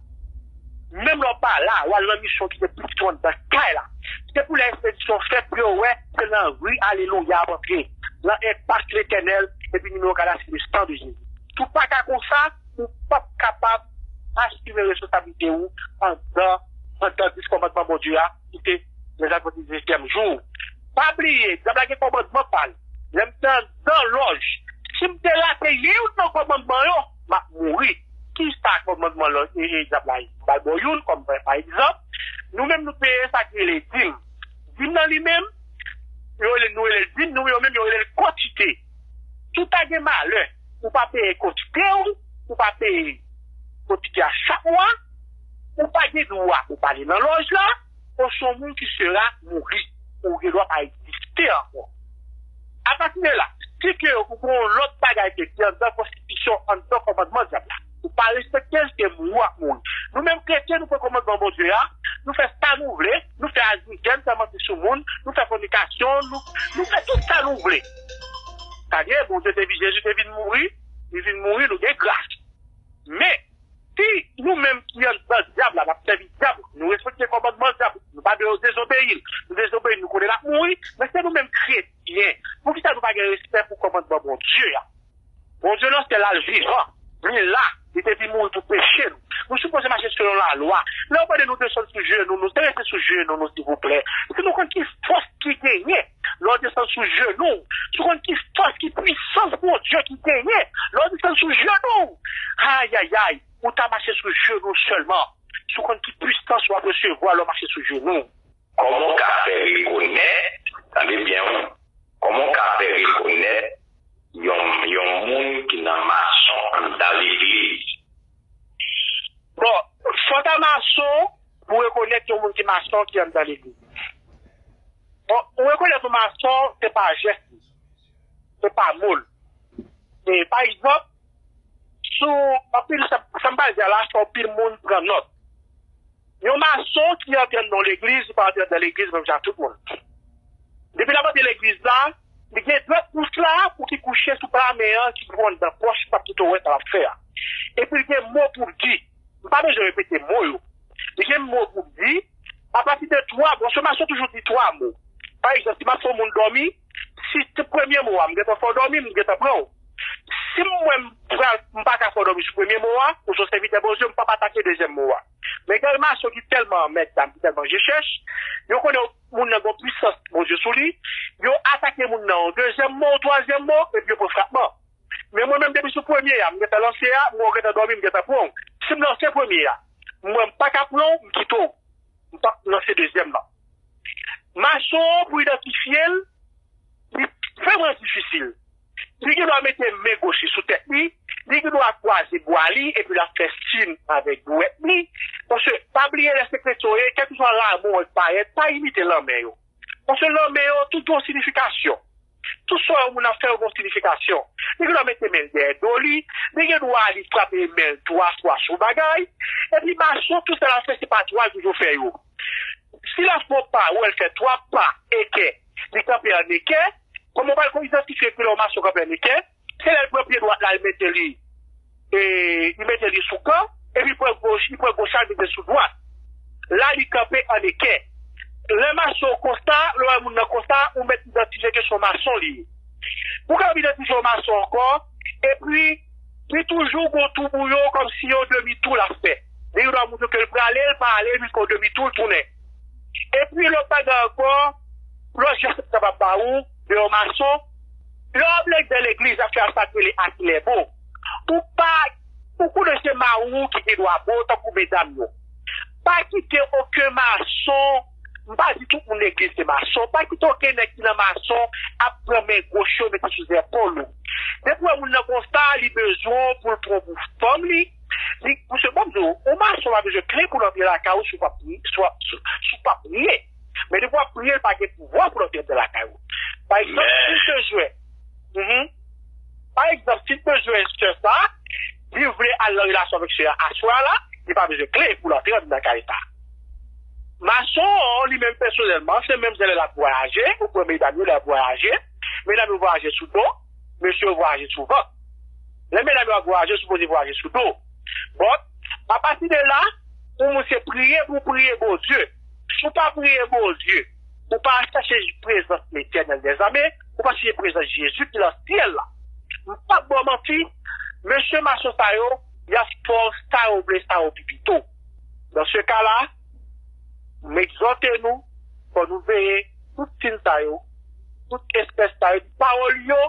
Menm lè w pa la, w al nan misyon kite pitit ou anndan kay la. Se pou lè ekspedisyon fèt pou yo wè, se nan ri alelouya ap antre, nan enpas Letènèl, epi nimewo kay la se le sang de Jésus. Si w pa ka konsa, ou p ap kapab asime responsablite ou anndan, anndan dis kòmandman Bondye a, ki se lèzadvant di setyèm jou. Pa bliye, dyab la gen kòmandman pa l. Lè m te anndan lòj, si m te rate youn nan kòmandman yo, m ap mouri. Kisa kòmandman lòj e, e dyab la ye? M ba l bon youn kòm pa, pa egzanp, nou menm nou peye sa ki rele dim. Dim nan li menm, yo rele, nou rele l dim, nou yo menm yo rele l kantite. Si w ta gen malè, ou pa peye kantite w, ou pa peye kantite a chak mwa, ou pa gen dwa pou pale nan lòj la, ou se yon moun ki sera mouri, ou gen dwa pa egziste ankò. Apati de la, si ke ou gen yon lòt bagay ke ki anndan konstitisyon, anndan kòmandman dyab la, ou pa respekte l, se mouri w ap mouri. Nou menm kretyen, nou pran kòmandman Bondye a, nou fè sa nou vle, nou fè azijèn, fè manti sou moun, nou fè fònikasyon, nou, nou fè tout sa nou vle. Sa vle, Bondye te vin, Jezi te vin mouri, li vin mouri, nou gen gras. Men, si nou menm ki anndan dyab la, n ap sèvi dyab, nou respekte kòmandman dyab, nou pa de-, dezobeyi l, nou dezo-, Bon, Bondye a. Bondye nan syèl la, l vivan. Li la. Li te vin mouri pou peche nou. Nou sipoze mache selon lalwa. Lè yo mande nou desann sou jenou nou, se rete sou jenou nou, silvouplè. Si nou konn ki fòs ki genyen lè w desann sou jenou w, si w konn ki fòs, ki pwisans Bondye ki genyen lè w desann sou jenou w, ayayay, ou ta mache sou jenou w sèlman. Si w konn ki pwisans w ap resevwa lè w mache sou jenou w. Kòman w ka fè rekonèt, tande byen wi, kòman w ka fè rekonèt yon yon moun ki nan mason anndan legliz? Bon, fò w ta mason pou w rekonèt yon moun ki mason ki anndan legliz. Bon, ou rekonèt yon mason, se pa jès li, se pa mo l. E, pa egzanp, sou anpil, sa sa m pral di a la, fò anpil moun pran nòt. Yon mason ki antre nan yon legliz, li pa antre nan legliz menm jan ak tout moun. Depi l ap antre legliz la, li gen dwèt pous la pou ki kouche sou pla men an, ki pou anndan pòch, pou pa kite w wè sa l ap fè a. Epi l gen mo pou l di. M pa bezwen repete mo yo. Li gen mo pou l di. Apati de twa mo, se mason toujou di twa mo. Pa egzanp, si m ap fè yon moun dòmi, si se premye mo a, m gentan fè w dòmi, m gentan pran w. Si m wè m pral, m pa ka fè w dòmi sou premye mo a, ou se yon sèvitè Bondye, m p ap atake dezyèm mo a. Men gen mason ki tèlman mètdam, ki tèlman je chèch, yo konnen moun nan gen yon pwisans Bondye sou li, yo atake moun nan yon dezyèm mo, yon twazyèm mo, epi yo pran frapman. Men mwen menm, depi sou premye a, m gentan lanse a, m wè w gentan dòmi, m gentan pran w. Si m lanse premye a, m wè m pa ka pran w, m kite w. M p ap lanse dezyèm nan. Mason an, pou idantifye l, li vrèman difisil. Li gen dwa mete men goch li sou tèt li, li gen dwa kwaze bra li, epi l ap fè siy avèk dwèt li. Paske, pa bliye, lè se kretyen w ye, kèlkeswa lanmè w wè k parèt, pa imite lanmè yo. Paske lanmè yo, tout gen yon siyifikasyon. Tout sa yon moun ap fè yo gen yon siyifikasyon. Li gen dwa mete men l dèyè do li, li gen dwa li frape men l twa fwa sou bagay, epi mason, tout sa l ap fè, se pa twa l toujou fè yo. Si l ap fè yon pa, wè l fè twa pa, ekè, li kanpe an ekè, kòman w pral idantifye kilè yon mason kanpe an ekè? Se lè l pran pye dwat la, l mete li, e, li mete li sou kan, epi li pran goch, li pran goch la, li mete sou dwat. La, li kanpe an ekè. Lè mason konsa, lè w wè moun nan konsa, ou mèt idantifye ke se yon mason li ye. Pou w kapab idantifye yon mason ankò, epi, li toujou gon tou bouyon, kòmsi yon demi tou l ap fè. Li gen dwa montre ke l prale, l pa ale, epi l fè yon demi tou, l tounen. Epi lòt bagay ankò, lòt jan sa kapab ba ou, de yon mason, lè w ap legliz, legliz ap fè sa k rele akilèbo. Ou pa, ou konnen se mari w ki gen dwa ba w, tankou medam yo. Pa kite okenn mason, m pa di tout moun legliz se mason, pa kite okenn nèg ki nan mason ap pran men goch yo mete sou zèpòl ou. Depi w wè moun nan konsa, li bezwen w pou l pran w pou fanm li, li, paske bon, m di w, yon mason pa bezwen kle pou l antre lakay ou si w p ap pri-, si w ap, si, si w p ap priye. Men depi w ap priye, l pa gen pouvwa pou l antre anndan lakay ou. Pa egzanp, si l bezwen, mhm. Pa egzanp, si l bezwen sè sa, li vle al nan relasyon avèk sè a aswè a la, li pa bezwen kle pou l antre anndan kay sa. Mason an, li menm pèsonèlman, se menm jan lè l ap vwayaje, ou pran medam yo lè y ap vwayaje, medam yo vwayaje sou do, mesye yo vwayaje sou vant. Lè medam yo ap vwayaje, yo sipoze vwayaje sou do. Bon, apati de la, pou moun se priye pou priye Bondye. Si w pa priye Bondye, ou pa chache prezans Letènèl dèzame, ou pa chache prezans Jezi ki nan syèl la. M p ap ba w manti, mesye mason sa yo, y ap fè w sa yo vle, sa yo pi pito. Dans ce cas-là, m egzòte nou, fò nou veye tout siy sa yo, tout espès sa yo, pawòl yo,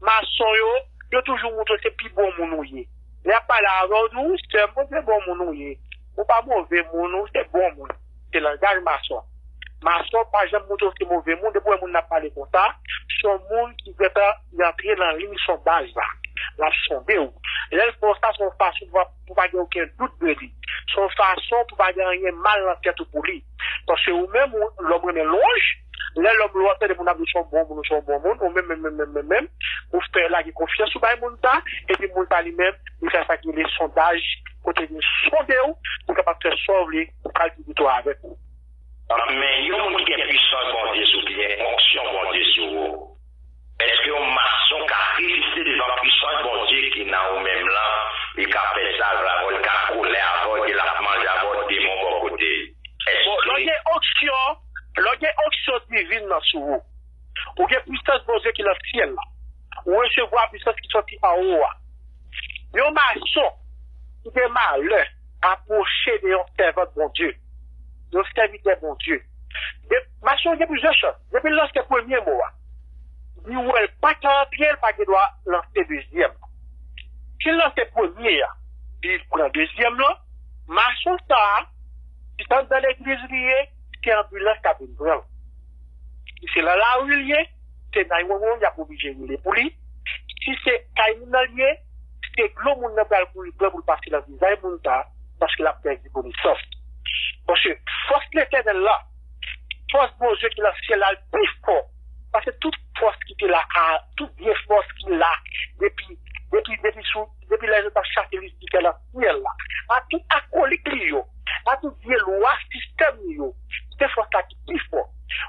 mason yo, yo toujou montre se pi bon moun ou ye. Lè y ap pale avè w, di w, wi, sè m, ou se bon moun ou ye. Ou pa move moun, ou se bon moun. Se langaj mason. Mason pa janm montre w se move moun, depi w wè moun nan ap pale konsa, se yon moun ki gentan li antre nan liy sondaj la. L ap sonde w. Lè l fè w sa, se yon fason pou pa, pou pa gen okenn dout de li. Se yon fason pou pa gen anyen mal nan tèt ou pou li. Paske ou menm, ou, lòm renmen lwanj, lè lòm lwanj, tande moun ap di w se yon bon moun, ou se yon bon moun, ou menm, menm, menm, menm, menm, menm, ou fè lage konfyans ou bay moun sa, epi moun sa li menm, li fè sa ki rele sondaj, kote li sonde w, li kapab fè sa w vle, pou l pi pito avèk ou. Men yon moun ki gen pwisans Bondye sou, ki gen onksyon Bondye sou ou, èske yon mason ka reziste devan pwisans Bondye ki nan ou menm lan? Li ka fè sa l vle avè w, li ka kolè avè w, epi l ap manje avè w, demon bò kote l. Èske... Bon, lè w gen onksyon, lè w gen onksyon divin nan sou ou, ou gen pwisans Bondye ki nan syèl la. Ou resevwa pisans ki sòti anwo a. Yon mason ki gen malè apwoche de yon sèvant Bondye, yon sèvitè Bondye. De, mason gen plizyè chans. Depi l lanse premye mo a, li wè l pa ka antre, l pa gen dwa lanse dezyèm. Si l lanse premye a, li pran dezyèm lan, mason sa a, si se anndan legliz li ye, se anbilans k ap vin pran l. Si se nan lari l ye, se nine one one y ap oblije rele pou li. Si se kay moun nan l ye, se dlo moun nan pral kouri pran pou l pase nan vizaj moun sa a, paske l ap pèdi konesans. Paske fòs Letènèl la, fòs Bondye ki nan syèl la, l pi fò pase tout fòs ki te la, a, tout vye fòs ki la depi, depi, depi sou, depi lè yo t ap chase Lisifè nan syèl la, a tout akolit li yo, a tout vye lwa sistèm li yo, se fòs la ki pi fò.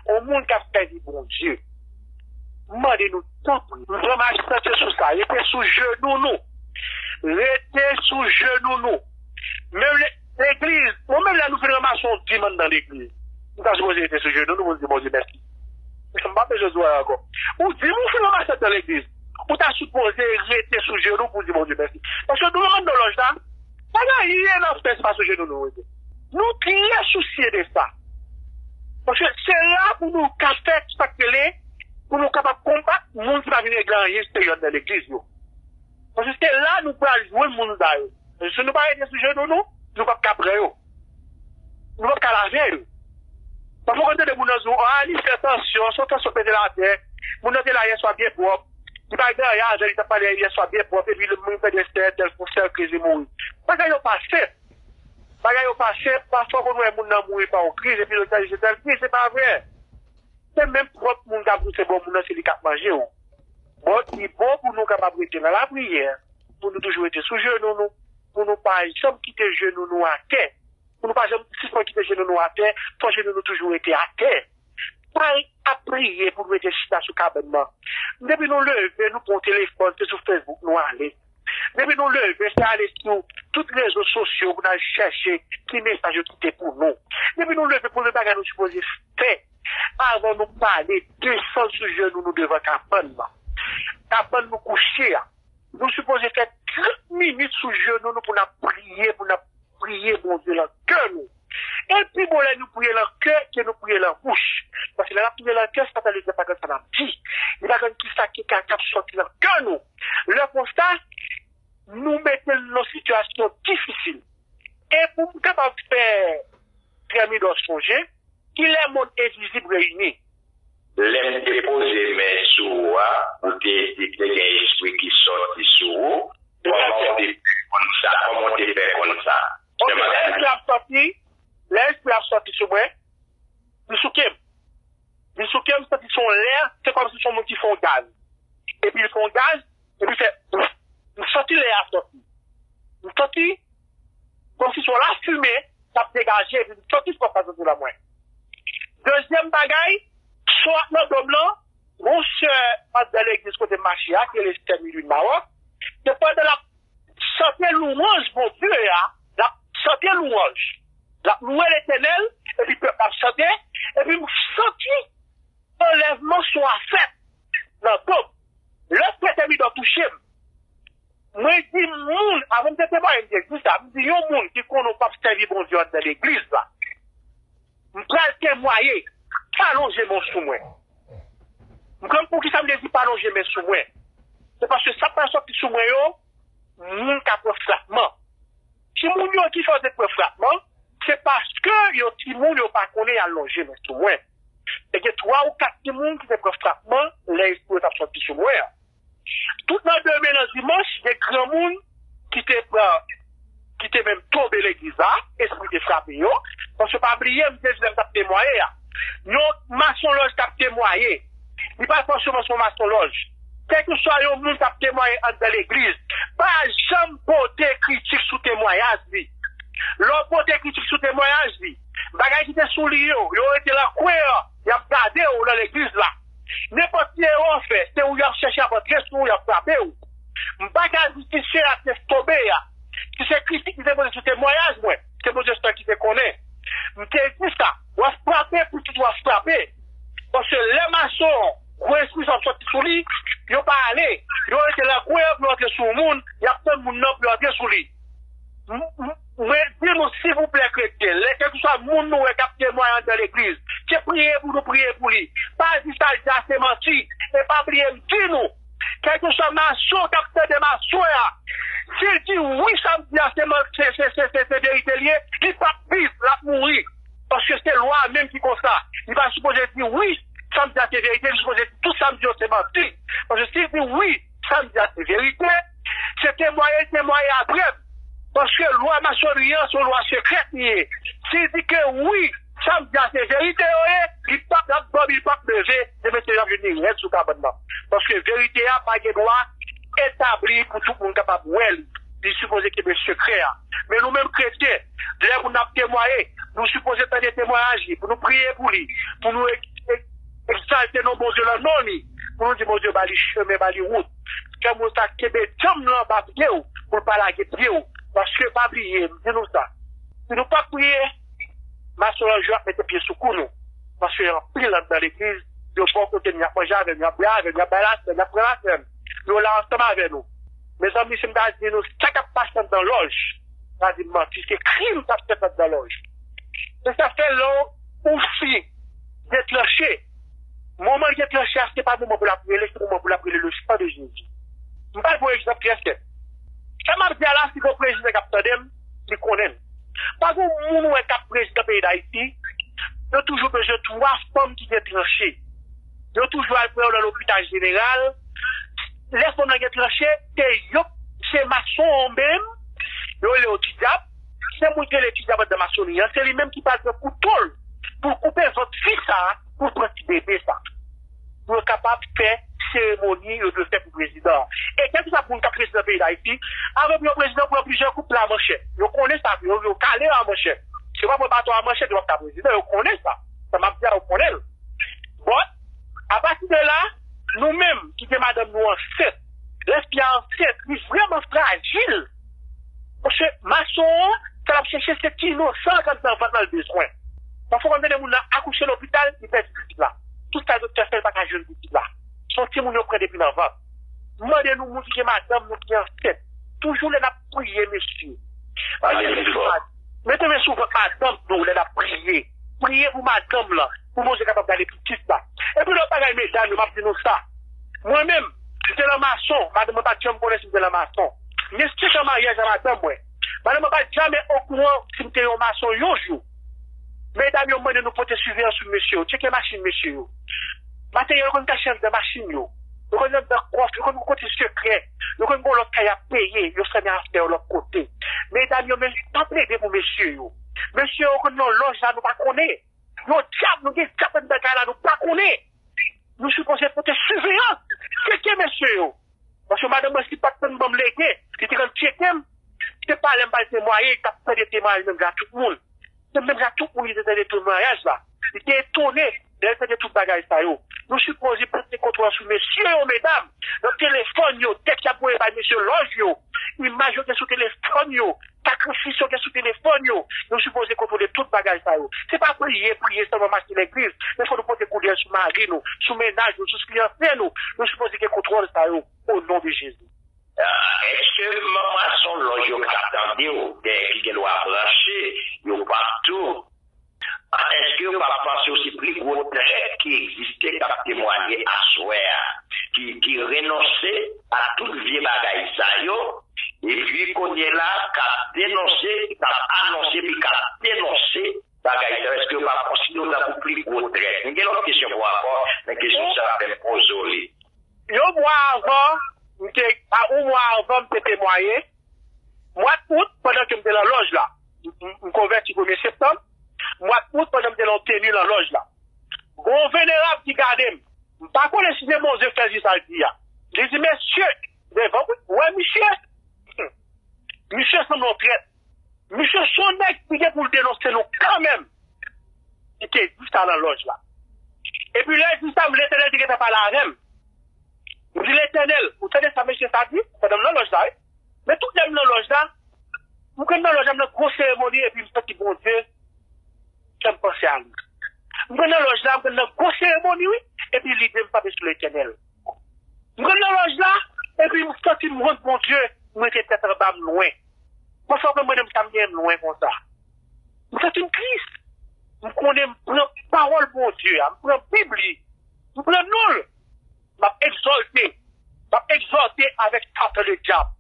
Yon moun k ap sèvi Bondye, m mande nou, tanpri, m pran maj sante sou sa, rete sou jenou nou. Rete sou jenou nou. Menm le-, legliz, bon, menm lè nou fin ranmase yon dim anndan legliz, nou ta sipoze rete sou jenou nou pou nou di Bondye mèsi. M pa bezwen di w ankò. Ou dim ou fin ranmase anndan legliz, ou ta sipoze rete sou jenou pou w di Bondye mèsi. Paske nou rann nan lòj la, pa gen anyen n ap fè, se pa sou jenou nou rete. Nou trè sousye de sa. Paske se la pou nou ka fè sa k rele, pou nou kapab konbat moun ki pa vin regle anyen serye anndan legliz yo. Paske se la nou pral jwenn moun sa yo. Paske si nou pa rete sou jenou nou, nou p ap ka pran yo. Nou p ap ka lave yo. Pafwa w konn tande moun nan di w, a, li fè tansyon, se yon tansyon pete l atè. Moun nan te la yèswa byen pwòp. Li pa gen anyen avè l, li t ap pale yèswa byen pwòp, epi li mouri pandan sèt, tèl fon sèl kriz, li mouri. Bagay yo pa senp. Bagay yo pa senp, pafwa w konn wè moun nan mouri pa yon kriz, epi lòt la di se tèl kriz, se pa vre. Se menm pwòp moun k ap pouse bò moun nan, se li k ap manje w. Bon, li bon pou nou kapab rete nan lapriyè, pou nou toujou rete sou jenou nou, pou nou pa janm kite jenou nou atè, pou nou pa janm sispann kite jenou nou atè, fò jenou nou toujou rete atè. Pa ap priye pou nou rete chita sou kabann nan. Depi nou leve, nou pran telefòn, se sou Facebook nou ale. Depi nou leve, se ale sou tout rezo sosyo pou n al chèche ki mesaj yo kite pou nou. Depi nou leve, premye bagay nou sipoze fè, avan nou pale, desann sou jenou nou devan kabann nan. Kabann nou kouche a. Nou sipoze fè trant minit sou jenou nou pou n ap priye, pou n ap priye Bondye nan kè nou. E l pi bon lè nou priye nan kè ke nou priye nan bouch. Paske lè n ap priye nan kè, Satan li pa konn sa n ap di. Li pa konn kisa ki ka, k ap sòti nan kè nou. Lè konsa, nou mete l nan sitiyasyon difisil. E pou m kapab fè Trè Midò sonje, ki lè mond envizib reyini. Lè m te poze men sou ou a, ou te di te gen espri ki sòti sou ou. Kòman w te fè konn sa? Kòman w te fè konn sa? Ok, lè espri ap sòti, lè espri ap sòti sou mwen, li souke m. Li souke m, santi se yon lè, se kòmsi se yon moun ki fè yon gaz. Epi li fè yon gaz, epi fè, m santi lè a sòti. M santi kòmsi se yon lafimen k ap degaje, epi m santi fòs la soti nan mwen. Dezyèm bagay, son ap nan do m nan, yon sè anndan legliz kote m mache a, ki rele Sè Milwin Mawòk, se pandan l ap chante lwanj Bondye a, l ap chante lwanj. L ap lwe Letènèl, epi pèp la ap chante, epi m santi anlèvman son a fèt nan do m. Lè frè Tèmidò touche m, mwen di moun, avan m te temwaye, m te di sa, m di yon moun ki konnen w p ap sèvi Bondye anndan legliz la, m pral temwaye, pa lonje men w sou mwen. M konn poukisa m te di pa lonje men sou mwen. Se paske sa k pral sòti sou mwen yo, moun ka pran frapman. Timoun yo ki fè yo te pran frapman, se paske yo timoun yo pa konnen y al lonje men sou mwen. E gen twa ou kat timoun ki te pran frapman lè espri yo t ap sòti sou mwen an. Tout nan demen nan dimanch, gen granmoun ki te pran, ki te menm tonbe legliz la, espri te frape yo. Paske pa bliye, m te di lè m t ap temwaye a, yon masonlòj k ap temwaye, li pa fòseman se yon masonlòj. Kèlkeswa yon moun k ap temwaye anndan legliz, pa janm pote kritik sou temwayaj li. Lè w pote kritik sou temwayaj li, bagay ki te sou li yo, yo rete nan kwen an, y ap gade w nan legliz la. Nenpòt ki erè w fè, se ou y ap chèche ap antre sou ou, y ap frape w. M pa ka di si se a te tonbe a, si se kritik ki te pote sou temwayaj mwen, se Bondye sèl ki te konnen. M te di sa, w ap frape pou tout w ap frape. Paske lè mason an, gwo espri sa ap sòti sou li, Yo pa ale. Yo rete la kwen an pou yo antre sou moun. Y ap tann moun nan pou yo antre sou li. M- m- Mwen di nou, silvouplè, kretyen, lè kèlkeswa moun nou wè k ap temwaye anndan legliz, se priye pou nou priye pou li. Pa di sa l di a se manti. E pa bliye m di nou, kèlkeswa mason k ap tande m aswè a, si l di wi, sa m di a se man- se se se se se verite l ye, li p ap viv, l ap mouri. Paske se lwa a menm ki konsa. Li pa sipoze di wi, sa m di a se verite, li sipoze di tout sa m di yo se manti. Paske si l di wi, sa m di a se verite, se temwaye l temwaye apre m. Paske lwa masonri an se yon lwa sekrè li ye. Si l di ke wi, sa m di a se verite yo ye, li p ap, l ap dòmi, li p ap leve, demen se l ap vin li rèd sou kabann nan. Paske verite a pa gen dwa etabli pou tout moun kapab wè li. Li sipoze kenbe sekrè a. Men nou menm kretyen, lè moun ap temwaye, nou sipoze tande temwayaj li, pou nou priye pou li, pou nou ek- ek- egzalte non Bondye nan non li, pou nou di Bondye ba li chemen, ba li wout. Fè moun sa kenbe djanm nan anba pye w, pou l pa lage pye w. Paske pa bliye, m di nou sa, si nou pa priye, masonlòj yo ap mete pye sou kou nou. Paske anpil anndan legliz, yo bò kote n, y ap manje avè n, y ap bwè avè n, y ap bay lasèn, y ap pran lasèn. Yo la ansanm avè nou. Mezanmi, si m ta di nou sa k ap pase anndan lòj, m ta di m manti, se krim k ap fèt anndan lòj. Se sa fè lè yon fi detranche, moman l detranche a, se pa moman pou l ap rele, se moman pou l ap rele le sang de Jésus. M pral ba w egzanp trè senp. Sa m ap di a la, si gen yon prezidan k ap tande m, li konnen l. Pa gen moun ou wè k ap prezidan peyi Dayiti, yo toujou bezwen twa fanm ki gen tranche. Yo toujou al pran yo nan lopital jeneral. Lè fanm nan gen tranche, se yo, se mason an menm, yo rele yo ti dyab. Se moun ki rele ti dyab anndan masonri an, se li menm ki pral pran kouto l pou l koupe vant fi sa a, pou l pran ti bebe sa a. Pou yo kapab fè seremoni yo dwe fè pou prezidan an. E kèlkeswa moun k ap prezidan peyi Dayiti, avan pou yon prezidan pran plizyè koup lamanchèt. Yo konnen sa, yo, yo kale lamanchèt. Si yo pa pran baton a manchèt, yo p ap ka prezidan, yo konnen sa. Sa m ap di a, yo konnen l. Bon, apati de la, nou menm ki gen madanm nou ansent, lè fi a ansent, li vrèman frajil. Paske mason an, sa l ap chèche se ti inosan k anndan vant lan l bezwen. Pafwa w konn tande moun nan akouche lopital, li pèdi pitit la. Tout sa doktè fè, l pa ka jwenn pitit la. Se yon timoun yo pran depi nan vant. M mande nou, moun ki gen madanm nou ki ansent, toujou lè n ap priye, mesye, mete men sou vant madanm nou lè n ap priye. Priye pou madanm lan, pou Bondye kapab gade pitit la. Epi lòt bagay, medam yo, m ap di nou sa. Mwen menm, m te nan mason, madanm mwen pa t janm konnen si m te nan mason. Men senk an maryaj a madanm mwen. Madanm mwen pa t janm okouran si m te yon mason yon jou. Medam yo, m mande nou pote siveyans sou mesye yo, tcheke machin mesye yo. Materyèl yo konn kache anndan machin yo. Yo konn anndan kòf, yo konn kote sekrè. Yo konn gen lòt kay y ap peye, yo fèmen afè yo lòt kote. Medam yo, men pa plede pou mesye yo. Mesye yo konn nan lòj la, nou pa konnen. Yo dyab, nou gen dyab anndan kay la, nou pa konnen. Nou sipoze pote siveyans, tcheke mesye yo. Paske madanm mwen, si pa t konn ban m lege, li te konn tcheke m. Se pa lè m pral temwaye, li t ap tande temwayaj menm jan ak tout moun. Se menm jan ak tout moun ki te tande temwayaj la. Li te etone lè l tande tout bagay sa yo. Nou sipoze pote kontwòl sou mesye yo, medam. Nan telefòn yo, tèks y ap voye bay mesye lòj yo, imaj yo gen sou telefòn yo, sakrifis yo gen sou telefòn yo. Nou sipoze kontwole tout bagay sa yo. Se pa priye, priye sèlman mache legliz, men fò nou pote koudèy sou mari nou, sou mennaj nou, sou fiyanse nou. Nou sipoze gen kontwòl sa yo, o non de Jezi. Èske manm mason lòj yo ka tande w, dèyè ki gen dwa branche, yo p ap tou? Èske yo p ap panse w se pli gwo trèt ki egziste k ap temwaye aswè a, ki, ki renonse a tout vye bagay sa yo, epi kounye la, k ap denonse, k ap anonse, epi k ap denonse bagay sa yo? Èske yo p ap konsidere w tankou pli gwo trèt? M gen lòt kesyon pou w ankò, men kesyon sa a fè m poze w li. Yon mwa avan, m te, a yon mwa avan, m te temwaye. Mwa out, pandan ke m te nan lòj la, m, m, m konvèti premye septanm. Mwa out, pandan m te nan yon teni nan lòj la, gon venerab ki gade m. M pa konnen si se Bondye k fè l di sa l di a. Li di, "Mesye," devan mwen, "ou wè misye? Misye sanble yon trèt. Misye se yon nèg ki gen pou l denonse nou kanmenm." Li te di sa nan lòj la. Epi lè l di sa, m, Letènèl te gentan pale avè m. M di, "Letènèl, ou tande sa mesye sa di?" Pandan m nan lòj la, wi. Men tout lè m nan lòj la, m konn nan lòj la, m nan gwo seremoni, epi m santi Bondye fè m panse a li. M konn nan lòj la, m konn nan gwo seremoni, wi, epi lide m frape sou Letènèl. M rann nan lòj la, epi m santi m ront Bondye, m rete tèt anba m lwen. Paske w konprann mwen menm sa m gen m lwen konsa. M santi m tris. M konnen m pran pawòl Bondye a, m pran Bib li, m pran non l. M ap egzòlte. M ap egzòlte avèk Satan ledyab.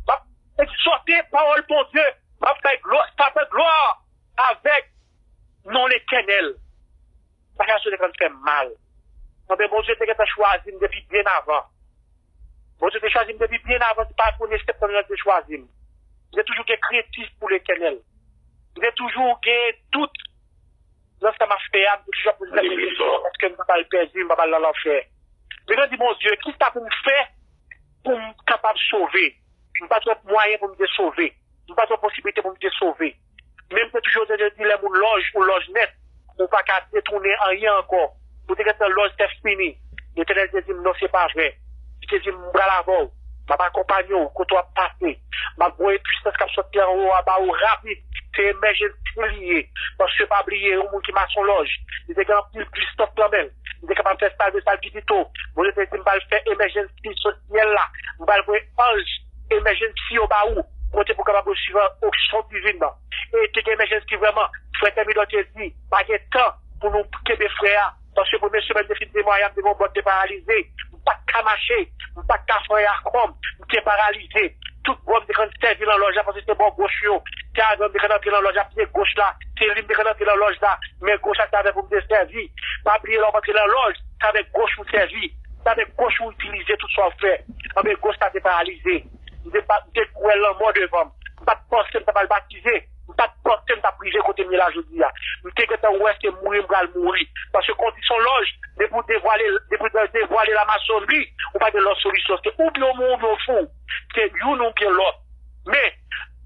M ap egzòlte pawòl Bondye. M ap bay glwa, Satan glwa avèk non Letènèl. Bagay sa yo te konn fè m mal. Anben, Bondye te gentan chwazi m depi byen avan. Bondye te chwazi m depi byen avan, se pa premye septanm nan li te chwazi m. M te toujou gen krentif pou Letènèl. M te toujou gen dout nan sa m ap fè a, m te toujou ap poze tèt mwen kesyon, èske m pa pral pèdi, m pa pral nan lanfè? Men mwen di Bondye, kisa pou m fè pou m kapab sove? M pa t wè mwayen pou m te sove. M pa t wè posiblite pou m te sove. Men m te toujou te di lè moun lòj ou lòj nèt, ou pa ka detounen anyen ankò. Ou te gentan lòj tèt fini. Letènèl te di m, non, se pa vre. Li te di m, m pral avè w. M ap akonpanye w kote w ap pase. M ap voye pwisans k ap soti anwo a ba ou rapid. Se emèjensi li ye. Paske pa bliye, yon moun ki mache yon lòj, li te gen anpil pwisans nan men l. Li te kapab fè sa l vle, sa l pi pito. Bondye te di m pral fè emèjensi sou syèl la. M pral voye anj emèjensi yo ba ou. Kote pou kapab resevwa onksyon diven nan. E te gen emèjensi vrèman. Frè Tèmidò te di, pa gen tan pou nou kenbe frè a. Paske premye semèn de fin de mwa, y ap te gen yon bòt te paralize. M pa t ka mache. M pa t ka fè anyen ak kò m. M te paralize. Tout bò m te konn sèvi nan lòj la, paske se bò goch yo. Te avè m te konn antre nan lòj la, pye goch la. Se li m te konn antre nan lòj la. Men goch la, se avè pou m te sèvi. Pa bliye, lè w antre nan lòj, se avèk goch ou sèvi. Se avèk goch ou itilize tout sa w fè. Anben, goch la te paralize. M te pa, m te wè lanmò devan m. M pa t panse m ta pral batize. M pa t panse m t ap rive kote m ye la jodi a. M te gentan wè se mouri m pral mouri. Paske kondisyon lòj, depi w devwale, depi w devwale lamasonri, ou pa gen lòt solisyon. Se oubyen w mouri oubyen w fou. Se youn oubyen lòt. Men,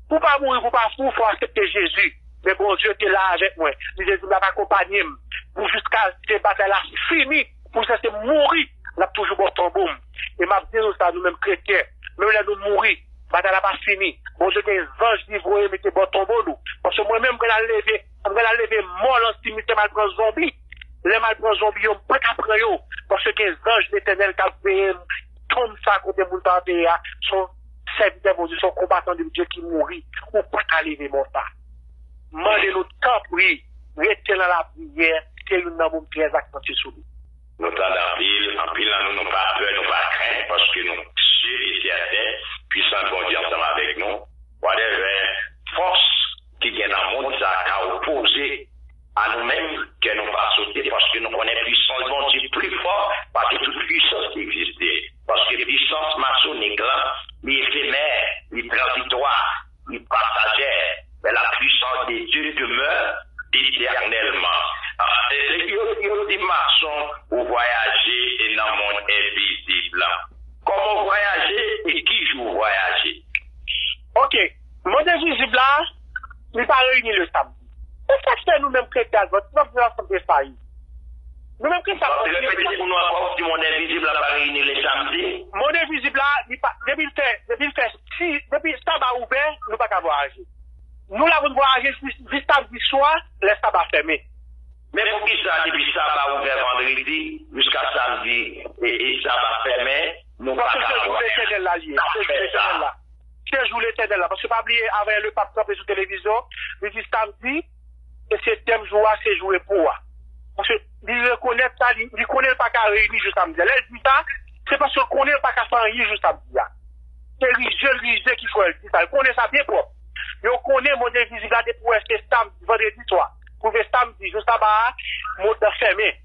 pou w pa mouri, pou w pa fou, fò w aksepte Jezi. Men Bondye te la avèk mwen. Li te di l ap akonpanye m pou jiska se batay la fini, pou jiska se mouri, l ap toujou bò tonbo m. E m ap di nou sa, nou menm kretyen, menm lè nou mouri, batay la pa fini. Bondye gen zanj li voye mete bò tonbo nou. Paske mwen menm, m pral al leve, m pral al leve mò nan simitè, m al pran zonbi. Lè m al pran zonbi yo, m pa ka pran yo. Paske gen zanj Letènèl k ap veye m. Tonm sa kote moun sa antere a, se yon sèvitè Bondye, se yon konbatan de Dye ki mouri. Ou pa ka leve mò sa. Mande nou, tanpri, rete nan lapriyè, se youn nan mo m trè aksantye sou li. Nou tande anpil, anpil nan nou, nou pa pè, nou pa krent, paske nou si e sèten, pwisans Bondye ansanm avèk nou. Whatever fòs ki gen nan mond sa ka opoze a nou menm, kè nou pa sote, paske nou konnen pwisans Bondye pli fò pase tout pwisans ki egziste. Paske pwisans masonik la, li efemè, li tranzitwa, li pasajè, men la puissance de Dieu demeure éternellement. Ah, e, e, yo, yo di mason ou vwayaje e nan mond envizib la. Kòman w vwayaje e ki jou w vwayaje? Ok, mond envizib la, li pa reyini le samdi. E sa k fè nou menm kretyen Advantist, nou ap viv ansanm de sa ye. Nou menm kretyen Advantist, repete pou nou ankò, w di mond envizib la pa reyini le samdi? Mond envizib la, li pa, depi l fè, depi l fè si, depi saba ouvè, nou pa ka vwayaje. Nou la pou n vwayaje jis, jis samdi swa, lè saba fèmen. Men poukisa depi saba ouvè vandredi jiska samdi e, e saba fèmen, nou pa ka vwayaje? Paske se jou Letènèl la li ye. Se jou Letènèl la. Se jou Letènèl la. Paske pa bliye, avè Lepap kanpe sou televizyon, li di samdi, e setyèm jou a, se jou repo a. Paske li rekonèt sa, li, li konnen l pa ka reyini jou samdi a. Lè l di sa, se paske l konnen l pa ka fè anyen jou samdi a. Se rizye l rizye ki fè l di sa. L konnen sa byen pwòp. Yo konnen mond envizib la depi w wè se samdi, vandredi swa, pou rive samdi, jou saba a, mond nan fèmen.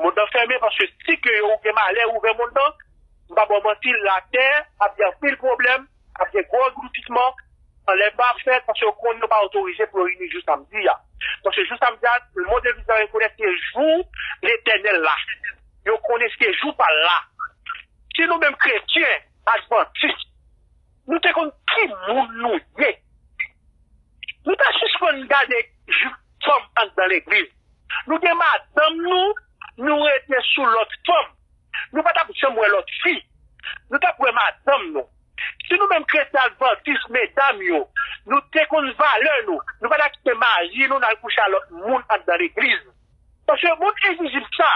Mond nan fèmen paske si ke yo gen malè ouvè mond nan, m pa ba w manti, latè ap gen anpil pwoblèm, ap gen gwo angloutitman, anlèvman ap fèt, paske yo konnen yo pa otorize pou yo reyini jou samdi a. Paske jou samdi a, mond envizib la rekonèt se jou Letènèl la. Yo konnen se jou pa l la. Si nou menm kretyen, Advantis, nou te konn ki moun nou ye, nou ta sispann gade jip fanm anndan legliz. Nou gen madanm nou, nou rete sou lòt fanm. Nou pa t ap janm wè lòt fi. Nou t ap wè madanm nou. Si nou menm kretyen Advantis, medam yo, nou te konn valè nou, nou pa t ap kite mari nou n al kouche a lòt moun anndan legliz. Paske mond envizib sa,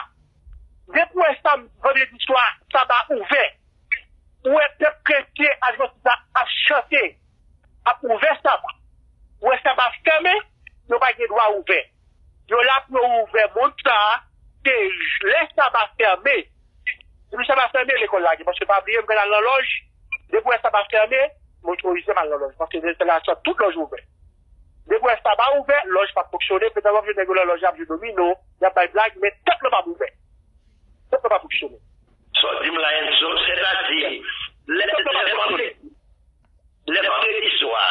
depi w wè sa, vandredi swa, saba ouvè, Ou wè pèp kretyen advantis la ap chante, ap ouvè saba. Ou wè saba fèmen, yo pa gen dwa ouvè. Yo la pou yo ouvè mond sa a, se lè saba fèmen. Depi saba fèmen, lekòl lage. Paske pa bliye, m konn al nan lòj. Depi wè saba fèmen, m otorize m al nan lòj. Paske lè sa a, tout lòj ouvè. Depi wè saba ouvè, lòj p ap fonksyone. Petèt w ap jwenn nèg yo nan lòj, y ap jwe domino, y ap bay blag, men tèt lan p ap ouvè. Tèt lan p ap fonksyone. Sa w di m la, Enzo, sètadi, lè, lè vandredi, lè vandredi swa,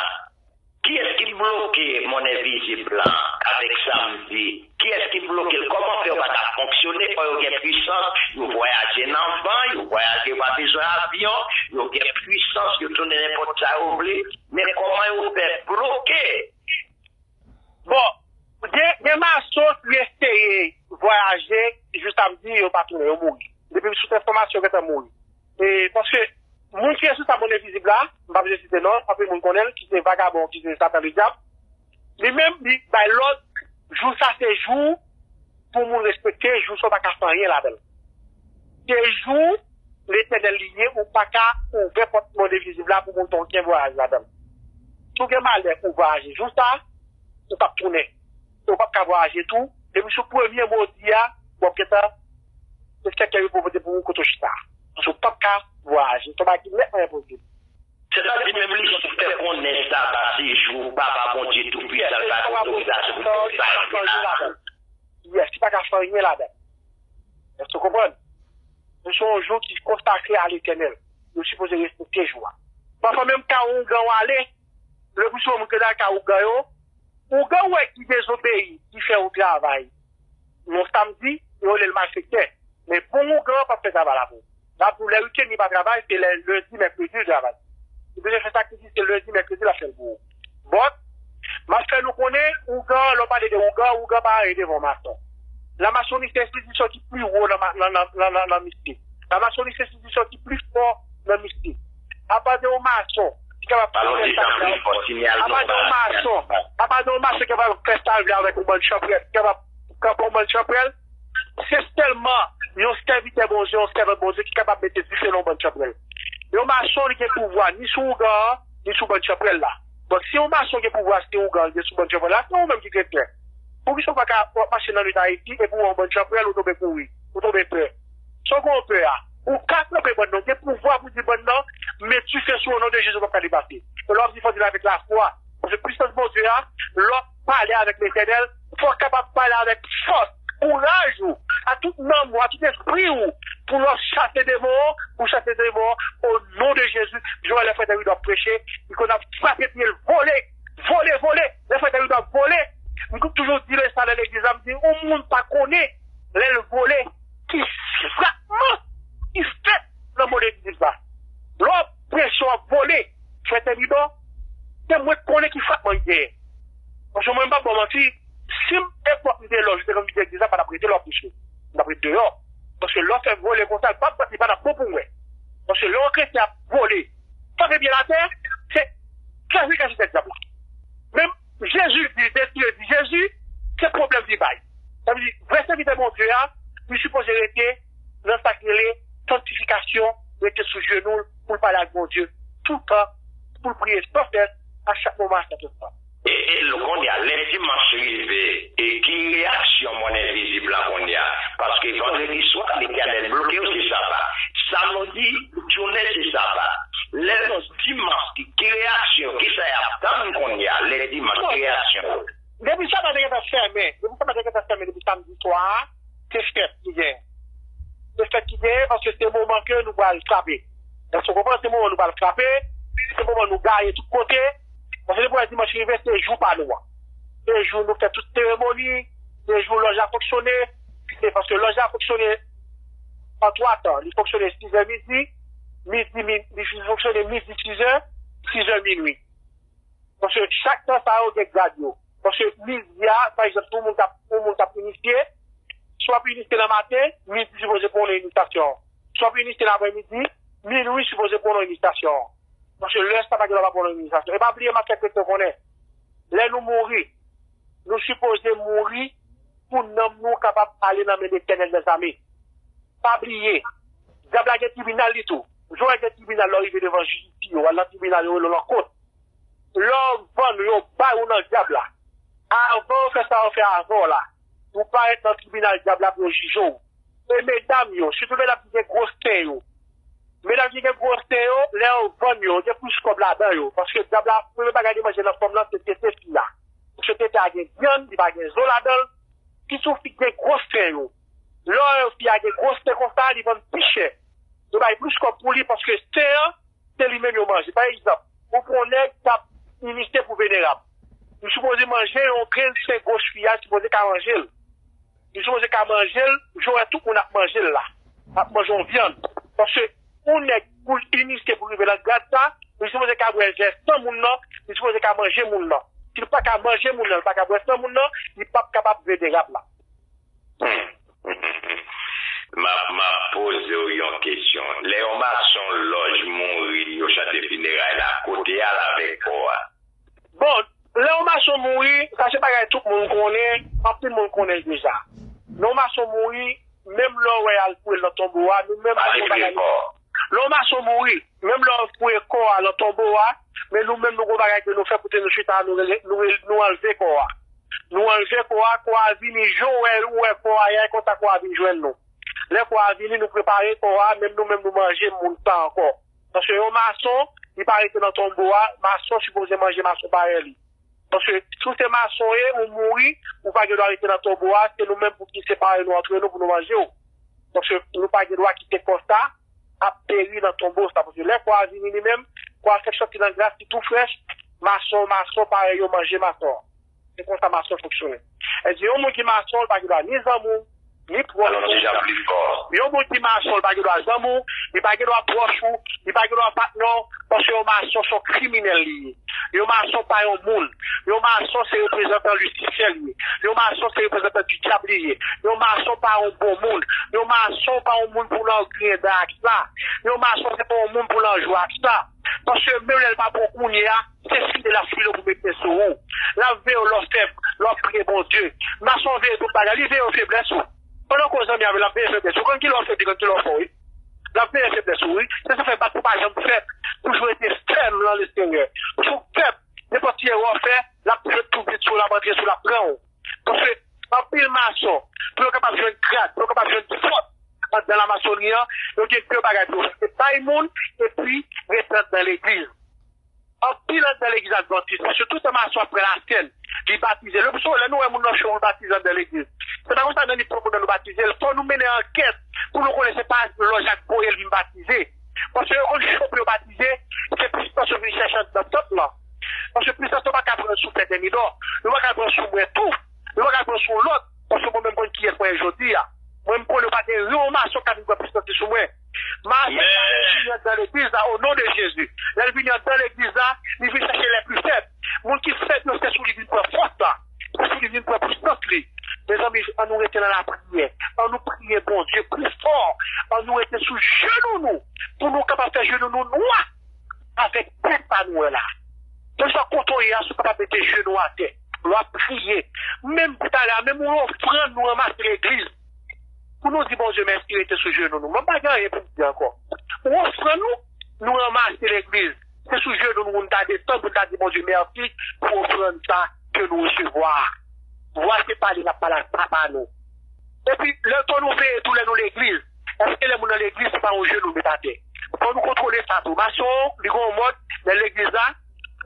kiyès ki bloke mòn envizib lan avèk samdi? Kiyès ki bloke l? Kòman fè yo pa ka fonksyone? Fò yo gen pwisans, yo vwayaje nan van, yo vwayaje, yo pa bezwen avyon, yo gen pwisans, yo tounen nenpòt sa yo vle. Men kòman yo fè bloke? Bon, gen, gen mason ki eseye vwayaje jou samdi, yo pa tounen, yo mouri. Depi sou enfòmasyon, yo gentan mouri. E, paske moun ki responsab mòn envizib la, m pa bezwen site non, anpil moun konnen l, ki se vagabon, ki se Satan Ledyab, li menm, li bay lòd, jou sa se jou pou moun respekte, jou sa w pa ka fè anyen ladan l. Se jou Letènèl li ye, ou pa ka ouvè pòt mond envizib la pou moun fè okenn vwayaj ladan l. Si w gen malè pou vwayaje jou sa, ou p ap tounen. Ou p ap ka vwayaje tou. Depi sou premye modi a, w ap gentan, se sèkèy yo pote pou ou kote w chita. Paske w p ap ka vwayaje. Se yon bagay ki nètman enposib. Sètadi menm li fè konnen saba se jou Papa Bondye Toupwisan, l pa gen otorizasyon pou l fè sa. Yes, li pa ka fè anyen ladan l. Èske w konprann? Nou se yon jou ki konsakre a Letènèl. Nou sipoze respekte jou a. Pafwa menm ka ougan w ale, le pli souvan moun ki nan ka ougan yo, ougan w wè ki dezobeyi, ki fè yon travay yon samdi, yo rele l malfektè. Men bon ougan p ap fè travay la pou ou. La pou lè wikenn li pa travay, se lè lendi, mèkredi li travay. Li bezwen fè sakrifis, se lendi, mèkredi l ap fè l pou ou. But, m ap fè nou konnen, ougan, lè w pale de ougan, ougan pa anyen devan mason. Lamasoni se enstitisyon ki pi wo nan, nan, nan, nan, nan, nan mistik. Lamasoni se enstitisyon ki pi fò nan mistik. Apa de yon mason ki kapab fè sa, apa de yon mason, apa de yon mason ki kapab fè sa l vle avèk yon bann chanpwèl, ki kapab kanpe yon bann chanpwèl, se sèlman yon sèvitè Bondye, yon sèvant Bondye ki kapab mete dife nan yon bann chanpwèl. Yon mason, li gen pouvwa ni sou ougan an, ni sou bann chanpwèl la. Donk, si yon mason gen pouvwa sou ougan an, gen sou bann chanpwèl la, se ou menm ki kretyen. Poukisa w pa ka, w ap mache nan nwit Ayiti, epi w wè yon bann chanpwèl, ou tonbe kouri, ou tonbe pè? Sa w gen w pè a? Ou ka kanpe bann nan, ou gen pouvwa pou di bann nan, met dife sou yo, o non de Jezi, ou p ap ka depase. E lè w ap di, fò w di l avèk lafwa. Paske pwisans Bondye a, lè w ap pale avèk Letènèl, fò w kapab pale avèk fòs, kouraj ou, a tout nanm ou, a tout espri ou, pou lè w ap chase demon an, pou chase demon an, o non de Jezi. Jodi a lè frè David ap preche, li konn ap frape pye l, vole, vole, vole. Lè frè David ap vole, m toujou di lè sa nan legliz la, m di, yon moun pa konnen lè l vole, ki frapman ki fèt nan mond envizib la. Lè w ap preche, w ap vole, frè Tèmidò, se mwen k konnen ki frapman l genyen. Paske mwen, m p ap ba w manti, si m, epòk m te lòj, m te konn vin legliz la, m pa t ap rete lè w ap preche. M t ap ret deyò. Paske lè w fè vole konsa, li p ap, li pa t ap bon pou mwen. Paske lè yon kretyen ap vole, frape pye l atè, se kraze kachèt dyab la. Men Jezi di, Letènèl di, Jezi, se pwoblèm li bay. Sa vle di, vrè sèvitè Bondye a, li sipoze rete nan sa k rele sanktifikasyon, rete sou jenou l pou l pale ak Bondye toutan, pou l priye san sès, a chak moman, a chak enstan. E, e l kounye a, lè dimanch rive, e ki reyaksyon mòn envizib la kounye a? Paske vandredi swa, Letènèl bloke yo, se saba. Samdi, jounen se saba. Lè nou dimanch, ki, ki reyaksyon, kisa y ap tann kounye a? Lè dimanch, ki reyaksyon yo? Depi saba te gentan fèmen, depi saba te gentan fèmen, depi samdi swa a, se fèt ki genyen. Se fèt ki genyen, paske se moman ke nou pral frape. Èske w konprann? Se moman nou pral frape, se moman nou gaye tout kote. Paske depi w wè dimanch rive, se jou pa nou an. Se jou nou fè tout seremoni, se jou lòj la fonksyone, se paske lòj la fonksyone an twa tan. Li fonksyone sizè midi, midi, mi-, li fonksyone midi sizè, sizè minui. Paske chak tan sa yo gen grad yo. Paske midi a, pa egzanp, si yon moun k ap, yon moun k ap inisye, si w ap inisye nan maten, midi sipoze pran yon inisasyon. Si w ap inisye nan aprèmidi, minui sipoze pran yon inisasyon. Paske lè sa pa gen dwa pa pran yon inisasyon. E pa bliye, m ap fè kretyen konnen, lè nou mouri, nou sipoze mouri pou nanm nou kapab ale nan men Letènèl dèzame. Pa bliye, dyab la gen tribinal li tou. Jan w wè gen tribinal, lè w rive devan jij isi yo, w al nan tribinal, yo rele w nan kot. Lè w vann, yo bay ou nan dyab la. Avan yo fè sa yo fè avè w la, ou parèt nan tribinal dyab la pou yo jije w. E medam yo, sitou medam ki gen gwo sen yo. Medam ki gen gwo sen yo, lè yo vann yo, gen plis kòb ladan yo. Paske dyab la, premye bagay li manje nan fanm lan, se tete fi a. Paske tete a gen vyann, li pa gen zo ladan l. Sitou fi ki gen gwo sen yo. Lè w wè fi a gen gwo sen konsa, li vann pi chè. Yo bay plis kòb pou li paske sen an, se li menm yo manje. Pa egzanp, ou pran yon nèg k ap inite pou venerab. Li sipoze manje yon grenn sen goch fi a, li sipoze ka manje l. Li sipoze ka manje l, jan w wè tout moun ap manje l la. Ap manje yon vyann. Paske yon nèg pou l inite pou rive nan grad sa, li sipoze ka bwè vè san moun nan, li sipoze ka manje moun nan. Si l pa ka manje moun nan, li pa ka bwè san moun nan, li p ap kapab venerab la. M ap, m ap poze w yon kesyon. Lè yon mason lòj mouri, yo chante fineray la, kote y al avèk kò a? Bon, lè yon mason mouri, sa se bagay tout moun konnen, anpil moun konnen l deja. Lè yon mason mouri, menm lè w wè y al foure l nan tonbo a, nou menm nou gon bagay. Lè yon mason mouri, menm lè w foure kò a nan tonbo a, men nou menm nou gon bagay ke nou fè kote nou chita, nou, nou, nou anlve kò a. Nou anlve kò a, kò a vini, jan w wè, ou wè kò a ye, konsa kò a vin jwenn nou. Lè kò a vini, nou prepare kò a, menm nou menm nou manje moun sa ankò. Paske yon mason, li pa rete nan tonbo a, mason sipoze manje mason parèy li. Paske si w se mason ye, ou mouri, ou pa gen dwa rete nan tonbo a, se nou menm pou ki separe nou antre nou pou nou manje w. Paske nou pa gen dwa kite kò sa ap peri nan tonbo sa. Paske lè kò a vini li menm, kò a fèk sòti nan gras, li tou frèch, mason, mason parèy yo manje mason an. Se konsa mason fonksyone. Èdi yon moun ki mason, li pa gen dwa ni zanmi w, ni pwòch ou. Yon moun ki mason, li pa gen dwa zanmi w, li pa gen dwa pwòch ou, li pa gen dwa patnè w, paske yon mason se yon kriminèl li ye. Yon mason pa yon moun. Yon mason se reprezantan Lisifè li ye. Yon mason se reprezantan didyab li ye. Yon mason pa yon bon moun. Yon mason pa yon moun pou l an griyen dan ak sa. Yon mason se pa yon moun pou l an jwa ak sa. Paske menm lè l pa bon kounye a, se file l ap file pou mete sou ou. L ap veye w lè w fèb, lè w ap priye Bondye. Mason veye tout bagay, li veye w feblès ou. Pandan ke w zanmi avè l, l ap veye feblès ou. Konn kilè w fèb, li konn kilè w fò, wi. L ap veye feblès ou, wi. Se sa fè bat pou pa janm fèb. Toujou rete fèm nan Lesenyè. Si w fèb, nenpòt ti erè w fè, l ap jwenn tou vit sou w, l ap antre sou w, l ap pran w. Paske anpil mason, pou yo kapab jwenn grad, pou yo kapab jwenn fòs anndan lamasoni an, yo gen de bagay pou yo fè. Se bay moun, epi ret anndan legliz. Anpil anndan legliz advantis, paske tout tan mason ap pran lasèn, li batize. Leson, lè nou wè moun nan cho, nou batize anndan legliz. Se pa konsa nan nipòt moun nan nou batize l. Fò nou mennen ankèt pou nou konnen se pa lòj ak boye l vin batize. Paske yo konn cho pou yo batize, se pistans yo vin chèche anndan tanp lan. Paske pistans yo pa ka pran sou Pè Tèmidò, yo pa ka pran sou mwen tou, yo pa ka pran sou lòt, paske mwen menm konn kiyès mwen ye jodi a. Mwen m konnen pa gen yon mason k ap vin pran pistans li sou mwen. Mason sa vini anndan legliz la, o non de Jezi. Lè l vini anndan legliz la, li vin chèche lè pli fèb. Moun ki fèb yo, se sou li vin pran fòs la. Se sou li vin pran pistans li. Mezanmi, ann nou rete nan lapriyè. Ann nou priye Bondye pi fò. Ann nou rete sou jenou nou pou nou kapab fè jenou nou nwa avèk tèt pa nou wè la. Kèlkeswa kote w ye a, si w kapab mete jenou w atè, w ap priye. Menm talè a, menm yon ofrann nou ranmase legliz. Pou nou di Bondye mèsi, rete sou jenou nou. Mwen pa gen anyen pou m di ankò. Yon ofrann nou, nou ranmase legliz. Se sou jenou nou pou n ta desann, pou n ta di Bondye mèsi pou ofrann sa ke nou resevwa a. Vwa se pale n ap pale ak Papa nou. Epi, lè tou nou veye tou lè nou legliz, èske lè moun nan legliz se pa yon jenou l met atè? Fò nou kontwole sa tou. Mason, li gen yon mòd, nan legliz la,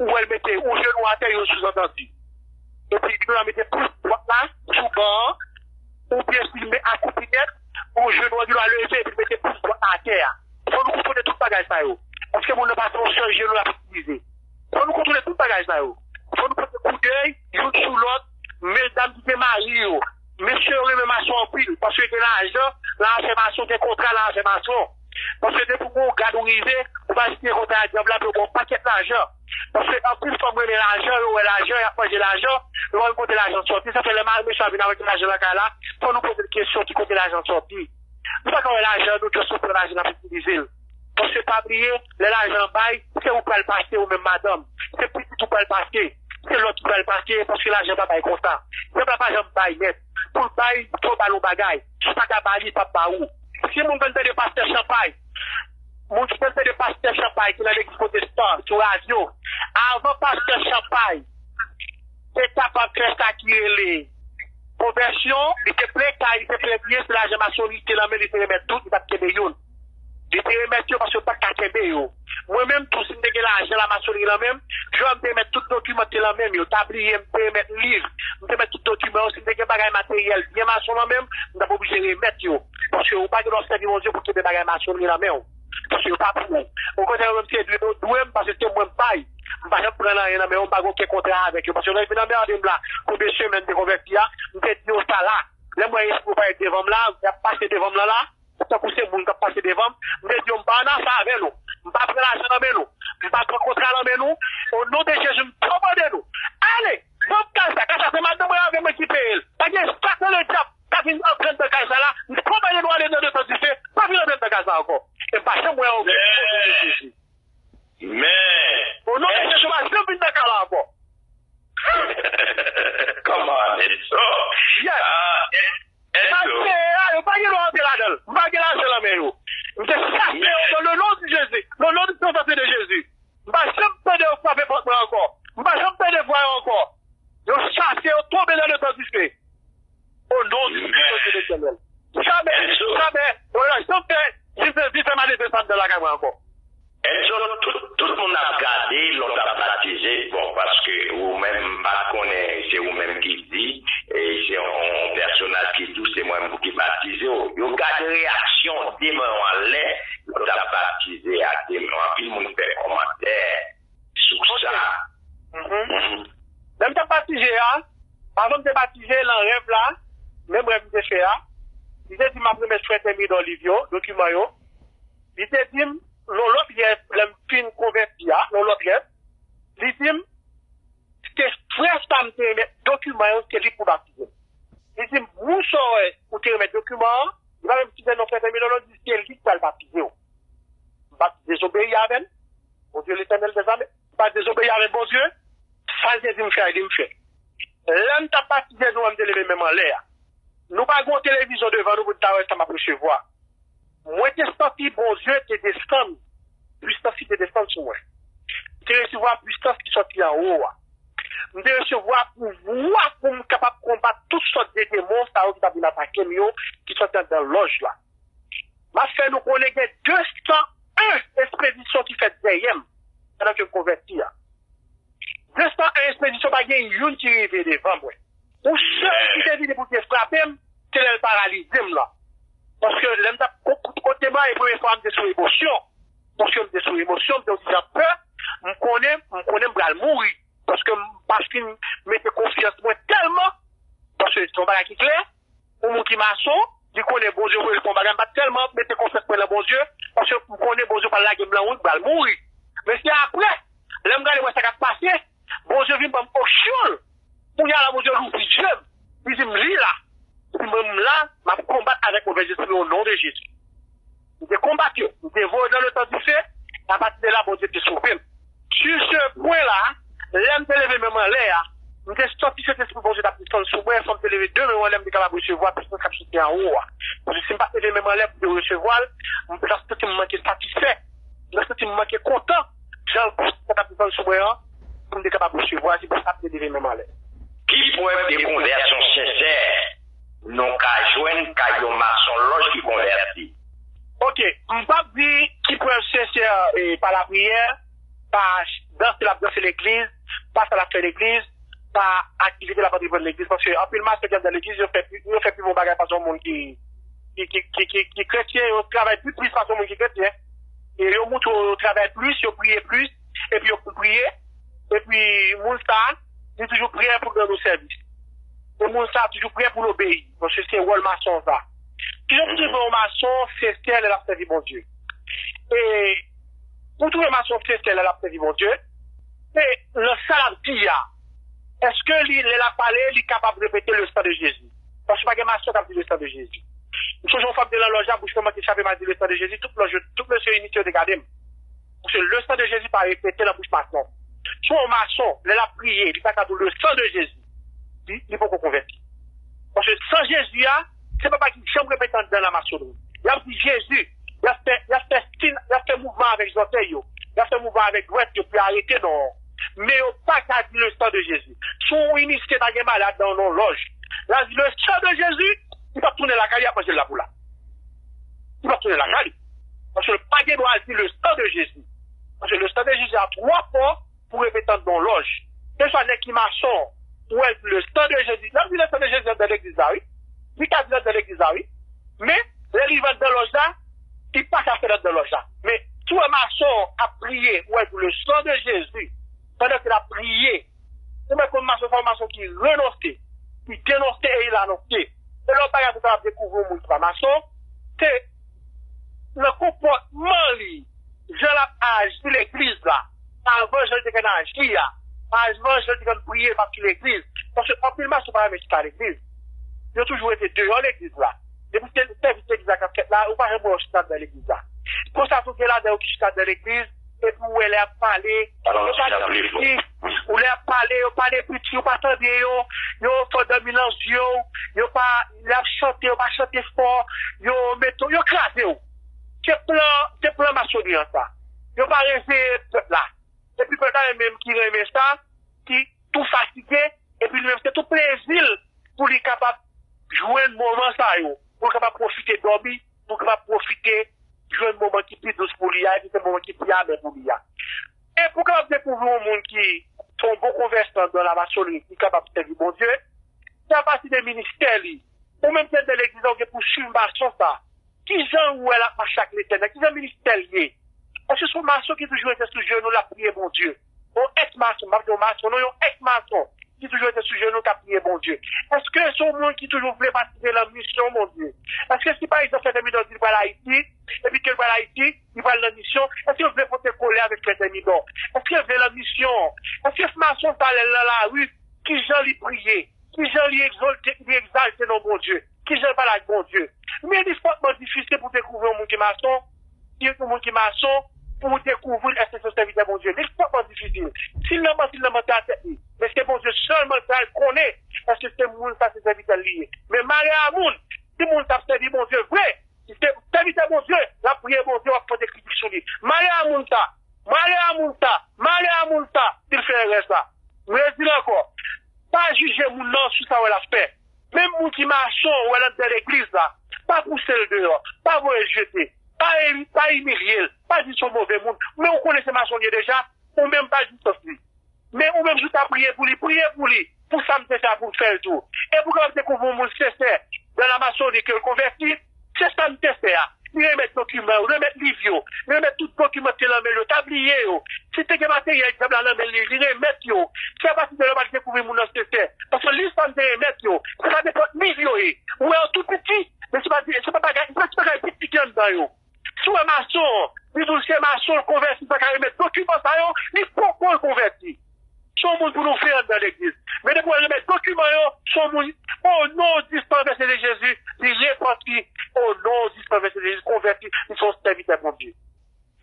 ou wè l mete yon jenou atè, yon souzantandi. Epi, li gentan mete pous dwat la sou ban an, oubyen si l akwoupi nèt, yon jenou an gentan leve, epi l mete pous dwat la atè a. Fò nou kontwole tout bagay sa yo. Paske moun nan pa se yon sèl jenou l ap itilize. Fò nou kontwole tout bagay sa yo. Fò nou pote koudèy youn sou lòt, medam ki gen mari yo. Mesye yo renmen mason anpil, paske gen lajan nan afè mason, gen kontra nan afè mason. Paske depi w gen yon gad ou rive, ou pa siyen kontra ak dyab la, pou yo ba w pakèt lajan. Paske anpil fanm renmen lajan, yo wè lajan, y ap manje lajan, yo pa konn kote lajan sòti. Sa fè lè mari mesye a vin avèk lajan lakay la, fò nou poze l kesyon ki kote lajan sòti. Nou pa ka wè lajan nou, jis nou pran lajan n ap itilize l. Paske pa bliye, lè lajan an bay, se ou k pral pase, ou menm madanm. Se pitit ou k pral pase. Se lòt ki pral pase, paske lajan pa bay konsa. Dyab la pa janm bay nèt. Pou l bay, fò w ba l yon bagay. Si w pa ka ba li, l p ap ba ou. Si moun konn tande pastè Chanpay, Moun ki tande de pastè Chanpay ki nan legliz pwotestan sou radyo, avan pastè Chanpay te kapab fè sa ki rele konvèsyon, li te plen kay, li te plen byen, se lajan masonri ki te nan men li, te remèt tout, li pa t kenbe youn. Li te remèt yo paske yo pa t ka kenbe yo. Mwen menm tou, si m te gen lajan lamasonri nan men m, jodi a m te remèt tout dokiman ki te nan men m yo, tabliye, m te remèt liv, m te remèt tout dokiman yo, si m te gen bagay materyèl byen mason nan men m, m t ap oblije remèt yo. Paske ou pa gen dwa sèvi Bondye pou kenbe bagay masonri nan men w. Paske yo pa pou ou. Okontrè, yo menm se dwe yo dwe m, paske se mwen m bay. M pa janm pran anyen nan men yo, m pa gen okenn kontra avèk yo. Paske lè yo vin anmède m la, konbyen semèn m te konvèti a, m te di yo sa la. Lè m wè espri yo parèt devan m la, y ap pase devan m lan la, tankou se moun k ap pase devan m, m te di yo, m pa annafè avè nou. M pa pran lajan nan men nou. M pa pran kontra nan men nou. O non de Jezi, m kòmande nou. Ale! Ban m kay sa. Kay sa, se madanm mwen avè mwen ki peye l. Pa gen satan ledyab k ap vin antre anndan kay sa la. M kòmande nou ale nan letan dife. Pa vin antre anndan kay sa ankò. E m pa janm wè w. O non de Jezi. Men, o non de Jezi, pa janm vin nan kay la ankò. Come on, Enzo. Yes. Paske a yo pa gen dwa antre ladan l. M pa gen lajan nan men yo. M te chase yo dans le nom de Jésus. Dans le nom de Jésus. M pa janm tande yo frape pòt mwen ankò. M pa janm tande vwa yo ankò. Yo chase, yo tonbe nan letan dife. O non de Jésus de Letènèl. Jamè, jamè, yo pa janm fè, vin fè, vin fè malefes anndan lakay mwen ankò. Enzo, tout, tout moun ap gade lè w t ap batize, bon, paske ou menm, m pa t konnen se ou menm ki di, e se yon pèsonaj ki di w se mwen menm ki batize w. Yo gade reyaksyon w de men w anlè lè w t ap batize ak de men w. Anpil moun fè kòmantè sou sa. Lè m t ap batize a, avan m te batize, nan rèv la, menm rèv m te fè a, li te di m ap remèt frè Tèmidò liv yo, dokiman yo. Li te di m, nan lòt rèv, lè m fin konvèti a, nan lòt rèv, li di m, se frè sa m te remèt dokiman yo, se li pou batize m. Li di m, moun sa w wè ou te remèt dokiman an, li pa menm site non frè Tèmidò, li di se li k pral batize w. M pa t dezobeyi avè l. Bondye Letènèl dèzame, m pa t dezobeyi avè Bondye. Sa l te di m fè a, li m fè. Lè m t ap batize nou an, m te leve men m anlè a. Nou pa gen yon televizyon devan nou pou n ta wè sa m ap resevwa. Mwen te santi Bondye te desann, pwisans li te desann sou mwen. M te resevwa pwisans ki sòti anwo a. M te resevwa pouvwa pou m kapab konbat tout sòt de demon sa yo ki t ap vin atake m yo, ki sòti anndan lòj la. M ap fè nou konnen gen de san en espedisyon ki fèt dèyè m pandan ke m konvèti a. De san en espedisyon, pa gen youn ki rive devan mwen. Yon sèl ki te vini pou te frape m, se lè l paralize m lan. Paske lè m t ap kote m a, e premye fwa m te sou emosyon. Paske m te sou emosyon, m te yon ti jan pè, m konnen, m konnen m pral mouri. Paske m pa fin mete konfyans mwen tèlman, paske se yon bagay ki klè, yon moun ki mason, li konnen Bondye voye l fè yon bagay, m pa t tèlman mete konfyans mwen nan Bondye, paske m konnen Bondye pral lage m lan wout, m pral mouri. Men se apre, lè m gade wè sa k ap pase, Bondye vin ban m onksyon l. Kounye a la, Bondye louvri je m. Li di m, li la. Li di mwen, m la, m ap konbat avèk movèzespri o non de Jezi. M te konbat yo. M te voye yo nan letan dife. E apati de la, Bondye te sove m. Sou se pwen la, lè m te leve men m anlè a, m te santi Sentespri Bondye t ap desann sou mwen, fò m te leve de men mwen anlè, m te kapab resevwa pisans k ap soti anwo a. Paske si m pa t leve men m anlè pou m te resevwa l, m ta santi m manke satisfè. M ta santi m manke kontan. Jan l t ap desann sou mwen an, pou m te kapab resevwa, se pou sa m te leve men m anlè. Ki prèv de konvèsyon sensè nou ka jwenn kay yon masonlòj ki konvèti? Oke, m p ap di ki prèv sensè e pa lapriyè, pa danse l ap danse legliz, pa sa l ap fè legliz, pa aktivite l ap antreprann legliz, paske anpil mason ki anndan legliz, yo fè pi, yo fè pi bon bagay pase yon moun ki, ki, ki, ki, ki, ki kretyen, yo travay pi plis pase yon moun ki kretyen. E yo montre w yo travay plis, yo priye plis, epi yo konn priye, epi moun sa, li toujou prè pou l rann ou sèvis. E moun sa toujou prè pou l obeyi, paske se wòl mason sa. Kijan pou twouve yon mason sensè lè l ap sèvi Bondye? E pou twouve mason sensè lè l ap sèvi Bondye, se nan sa l ap di a. Èske li, lè l ap pale, li kapab repete le sang de Jésus? Paske pa gen mason k ap di le sang de Jésus. M sonje yon fwa m te nan lòj la, bouch mwen manke chape, m a di le sang de Jésus, tout lòj yo, tout mesye inite yo te gade m. Paske le sang de Jésus pa repete nan bouch mason. Si yon mason, lè l ap priye, li pa ka di w le sang de Jésus, li, li poko konvèti. Paske san Jezi a, se pa bagay ki janm repete anndan lamasonri. Y ap di Jezi, Y ap fè, y ap fè sin, y ap fè mouvman avèk zòtèy yo. Y ap fè mouvman avèk dwèt yo pou y arete non an. Men yo pa ka di le sang de Jésus. Si yon inisye ta gen malad nan yon lòj, l al di le sang de Jésus, li p ap tounen lakay li, y ap manje l la pou la. Li p ap tounen lakay li. Paske l pa gen dwa al di le sang de Jésus. Paske le sang de Jésus a twò fò pou reprezentan nan lòj. Keswa nèg ki mason, ou wè l di le sang de Jésus. L ap di le sang de Jésus anndan legliz la, wi. Li ka di l anndan legliz la, wi. Men, lè li rive anndan lòj la, li pa ka fè l anndan lòj la. Men, si w wè mason ap priye, ou wè l di le sang de Jésus, pandan ke l ap priye, ou mèt konn mason sa, yon mason ki renonse, ki denonse e l anonse. E lòt bagay pou w kapab dekouvri yon moun ki pa mason, se nan konpòtman li, jan l ap aji legliz la, avan jan l te konn aji a, avan jan l te konn priye, l ap sou legliz. Paske anpil mason pa renmen chita legliz. Yo toujou rete deyò legliz la. Depi se sèvis legliz la k ap fèt la, ou pa janm wè yo chita anndan legliz la. Konsa tou gen ladan yo ki chita anndan legliz, epi ou wè lè y ap pale, yo pale piti, ou lè y ap pale, yo pale piti, ou pa tande yo, yo fè dòmi nan zye w, yo pa, lè y ap chante, yo pa chante fò, yo mete w, yo kraze w. Se plan, se plan masonri an sa. Yo pa reveye pèp la. Epi pèp la menm ki renmen sa, ki tou fatige, epi li menm se tou plezi l pou li kapab jwenn moman sa yo, pou l kapab pwofite dòmi, pou l kapab pwofite jwenn moman ki pi dous pou li a, epi se moman ki pi amè pou li a. E pou w kapab dekouvri yon moun ki se yon bon konvèsan nan lamasonri, ki kapab sèvi Bondye, se apati de ministè li. Ou menm ki anndan legliz la, ou gen pou swiv mason sa. Kijan ou wè l ap mache ak Letènèl? Kijan ministè l ye? Èske se yon mason ki toujou rete sou jenou, l ap priye Bondye? Yon èks mason, m pa di yon mason, non, yon èks mason ki toujou rete sou jenou, k ap priye Bondye. Èske se yon moun ki toujou vle patisipe nan misyon Bondye? Èske si, pa egzanp, Frè Tèmidò di l pral Ayiti, epi ke l pral Ayiti, li pral nan misyon, èske l vle pote kole avèk Frè Tèmidò? Èske l vle nan misyon? Èske se mason sa, lè l nan lari, kijan li priye? Kijan li egzòlte, li egzalte non Bondye? Kijan l pale ak Bondye? Men li fòtman difisil pou dekouvri yon moun ki mason, ki yon moun ki mason, pou dekouvri l èske se yon sèvitè Bondye. Li fòtman difisil. Si l nan manti, l nan manti a tèt li. Men se Bondye sèlman k pral konnen èske se moun sa se sèvitè l li ye. Men malè a moun, si moun sa ap sèvi Bondye vre, si se sèvitè Bondye, l ap priye Bondye, w ap pote kritik sou li. Malè a moun sa, malè a moun sa, malè a moun sa, si l fè erè sa. M redi l ankò, pa jije moun nan sou sa w wè l ap fè. Menm moun ki mason, ou wè l anndan legliz la, pa pouse l deyò, pa voye l jete, pa, pa imilye l, pa di l se yon move moun. Men ou konnen se mason l ye deja, ou menm pa di sans li. Men ou menm si w ta priye pou li, priye pou li, pou sa m te fè a pou l fè l tou. E pou w kapab dekouvri yon moun sensè nan lamasonri ke l konvèti, se sa m te fè a. Li remèt dokiman yo, remèt liv yo, li remèt tout dokiman ki te nan men l yo, ta bliye yo. Si te gen materyèl dyab la nan men li, li remèt yo. Se apati de la w pral dekouvri moun nan sensè. Paske liv sa m te remèt yo, se pa nenpòt liv yo ye. Ou wè yo tou piti, men se pa, se pa bagay, se pa ti bagay piti ki anndan yo. Si w wè mason, li di w se mason, l konvèti, li pa ka remèt dokiman sa yo, li poko l konvèti. Se yon moun pou nou vle anndan legliz. Men depi w wè l remèt dokiman yo, se yon moun, o non di san vèse de Jezi, li repanti, o non di san vèse de Jezi, konvèti, li se yon sèvitè Bondye.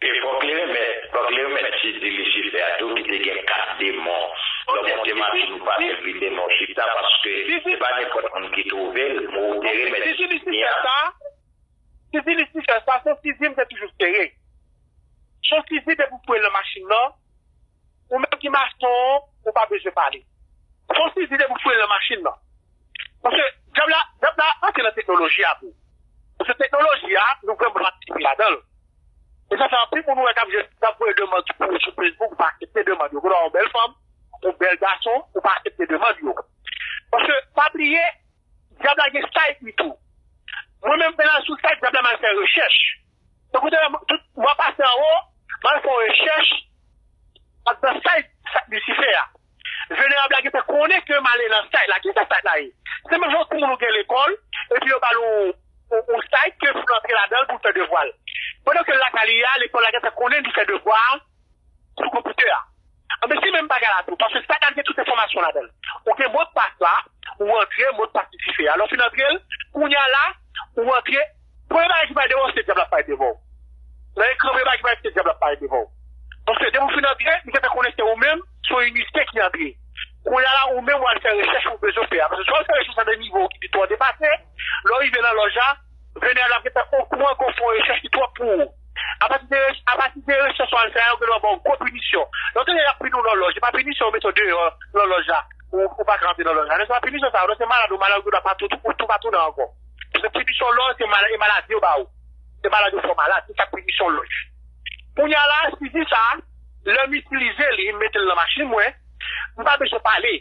E fòk li remèt, fòk li remèt Sizi Lisifè a tou ki te gen kat demon. Lè w monte machin ou pa sèvi demon chita paske se pa nenpòt moun ki twouve l, men ou te remèt Sizi Lisifè a. Sizi Lisifè sa, se yon sizi m te toujou sere. Se yon sizi depi w foure l nan machin nan, ou menm ki mason, ou pa bezwen pale. Se yon sizi depi w foure l nan machin nan. Paske dyab la, dyab la antre nan teknoloji a tou. Paske teknoloji a, nou vrèman patisipe ladan l. E sa fè anpil moun ou wè k ap jwenn, k ap voye demann sou, sou Facebook, ou pa aksepte demann yo. Kounye a yon bèl fanm, yon bèl gason, ou pa aksepte demann yo. Paske, pa bliye, dyab la gen site li tou. Mwen menm, m al sou site dyab la, m al fè rechèch. Donk, ou te wè, tout, mwen pase anwo, m al fè yon rechèch, ak nan site, site Lisifè a. Venerab la gentan konnen ke m ale nan site la. Ki sa site la ye? Se menm jan yon timoun ou gen lekòl, epi yo ba l yon, yon, yon site ke pou l antre ladan l pou l fè devwa l. Pandan ke l lakay li a, lekòl la gentan konnen li fè devwa a sou konpitè a. Anben, se menm bagay la tou, paske site la gen tout enfòmasyon ladan l. Ou gen modpas la, ou antre, modpas Lisifè a. Lè w fin antre l, kounye a la, ou antre, premye bagay ki pral devan w, se dyab la ap parèt devan w. Nan ekran, premye bagay ki pral, se dyab la ap parèt devan w. Paske depi w fin antre, li gentan konnen se ou menm, se yon inisye ki antre. Kounye a la, ou menm, w al fè rechèch ou bezwen fè a. Paske si w al fè rechèch nan nivo ki pito depase, lè w rive nan lòj la, Jeneral la gentan okouran ke w fè yon rechèch ki twòp pou ou. Apati de, apati de rechèch w al fè a, yo genlè ba w gwo pinisyon. Lè w tande y ap pini w nan lòj, se pa pinisyon yo mete w deyò nan lòj la, ou, ou pa ka antre nan lòj la. Non, se pa pinisyon sa yo, non, se malad ou malad, ou genlè pa tou, tou, tou pa tounen ankò. Se pinisyon lòj, se malad, e maladi yo ba ou. Se malad yo fè w malad, se sa pinisyon lòj. Kounye a la, Sidi sa, lè m itilize li, m mete l nan machin mwen, m pa bezwen pale.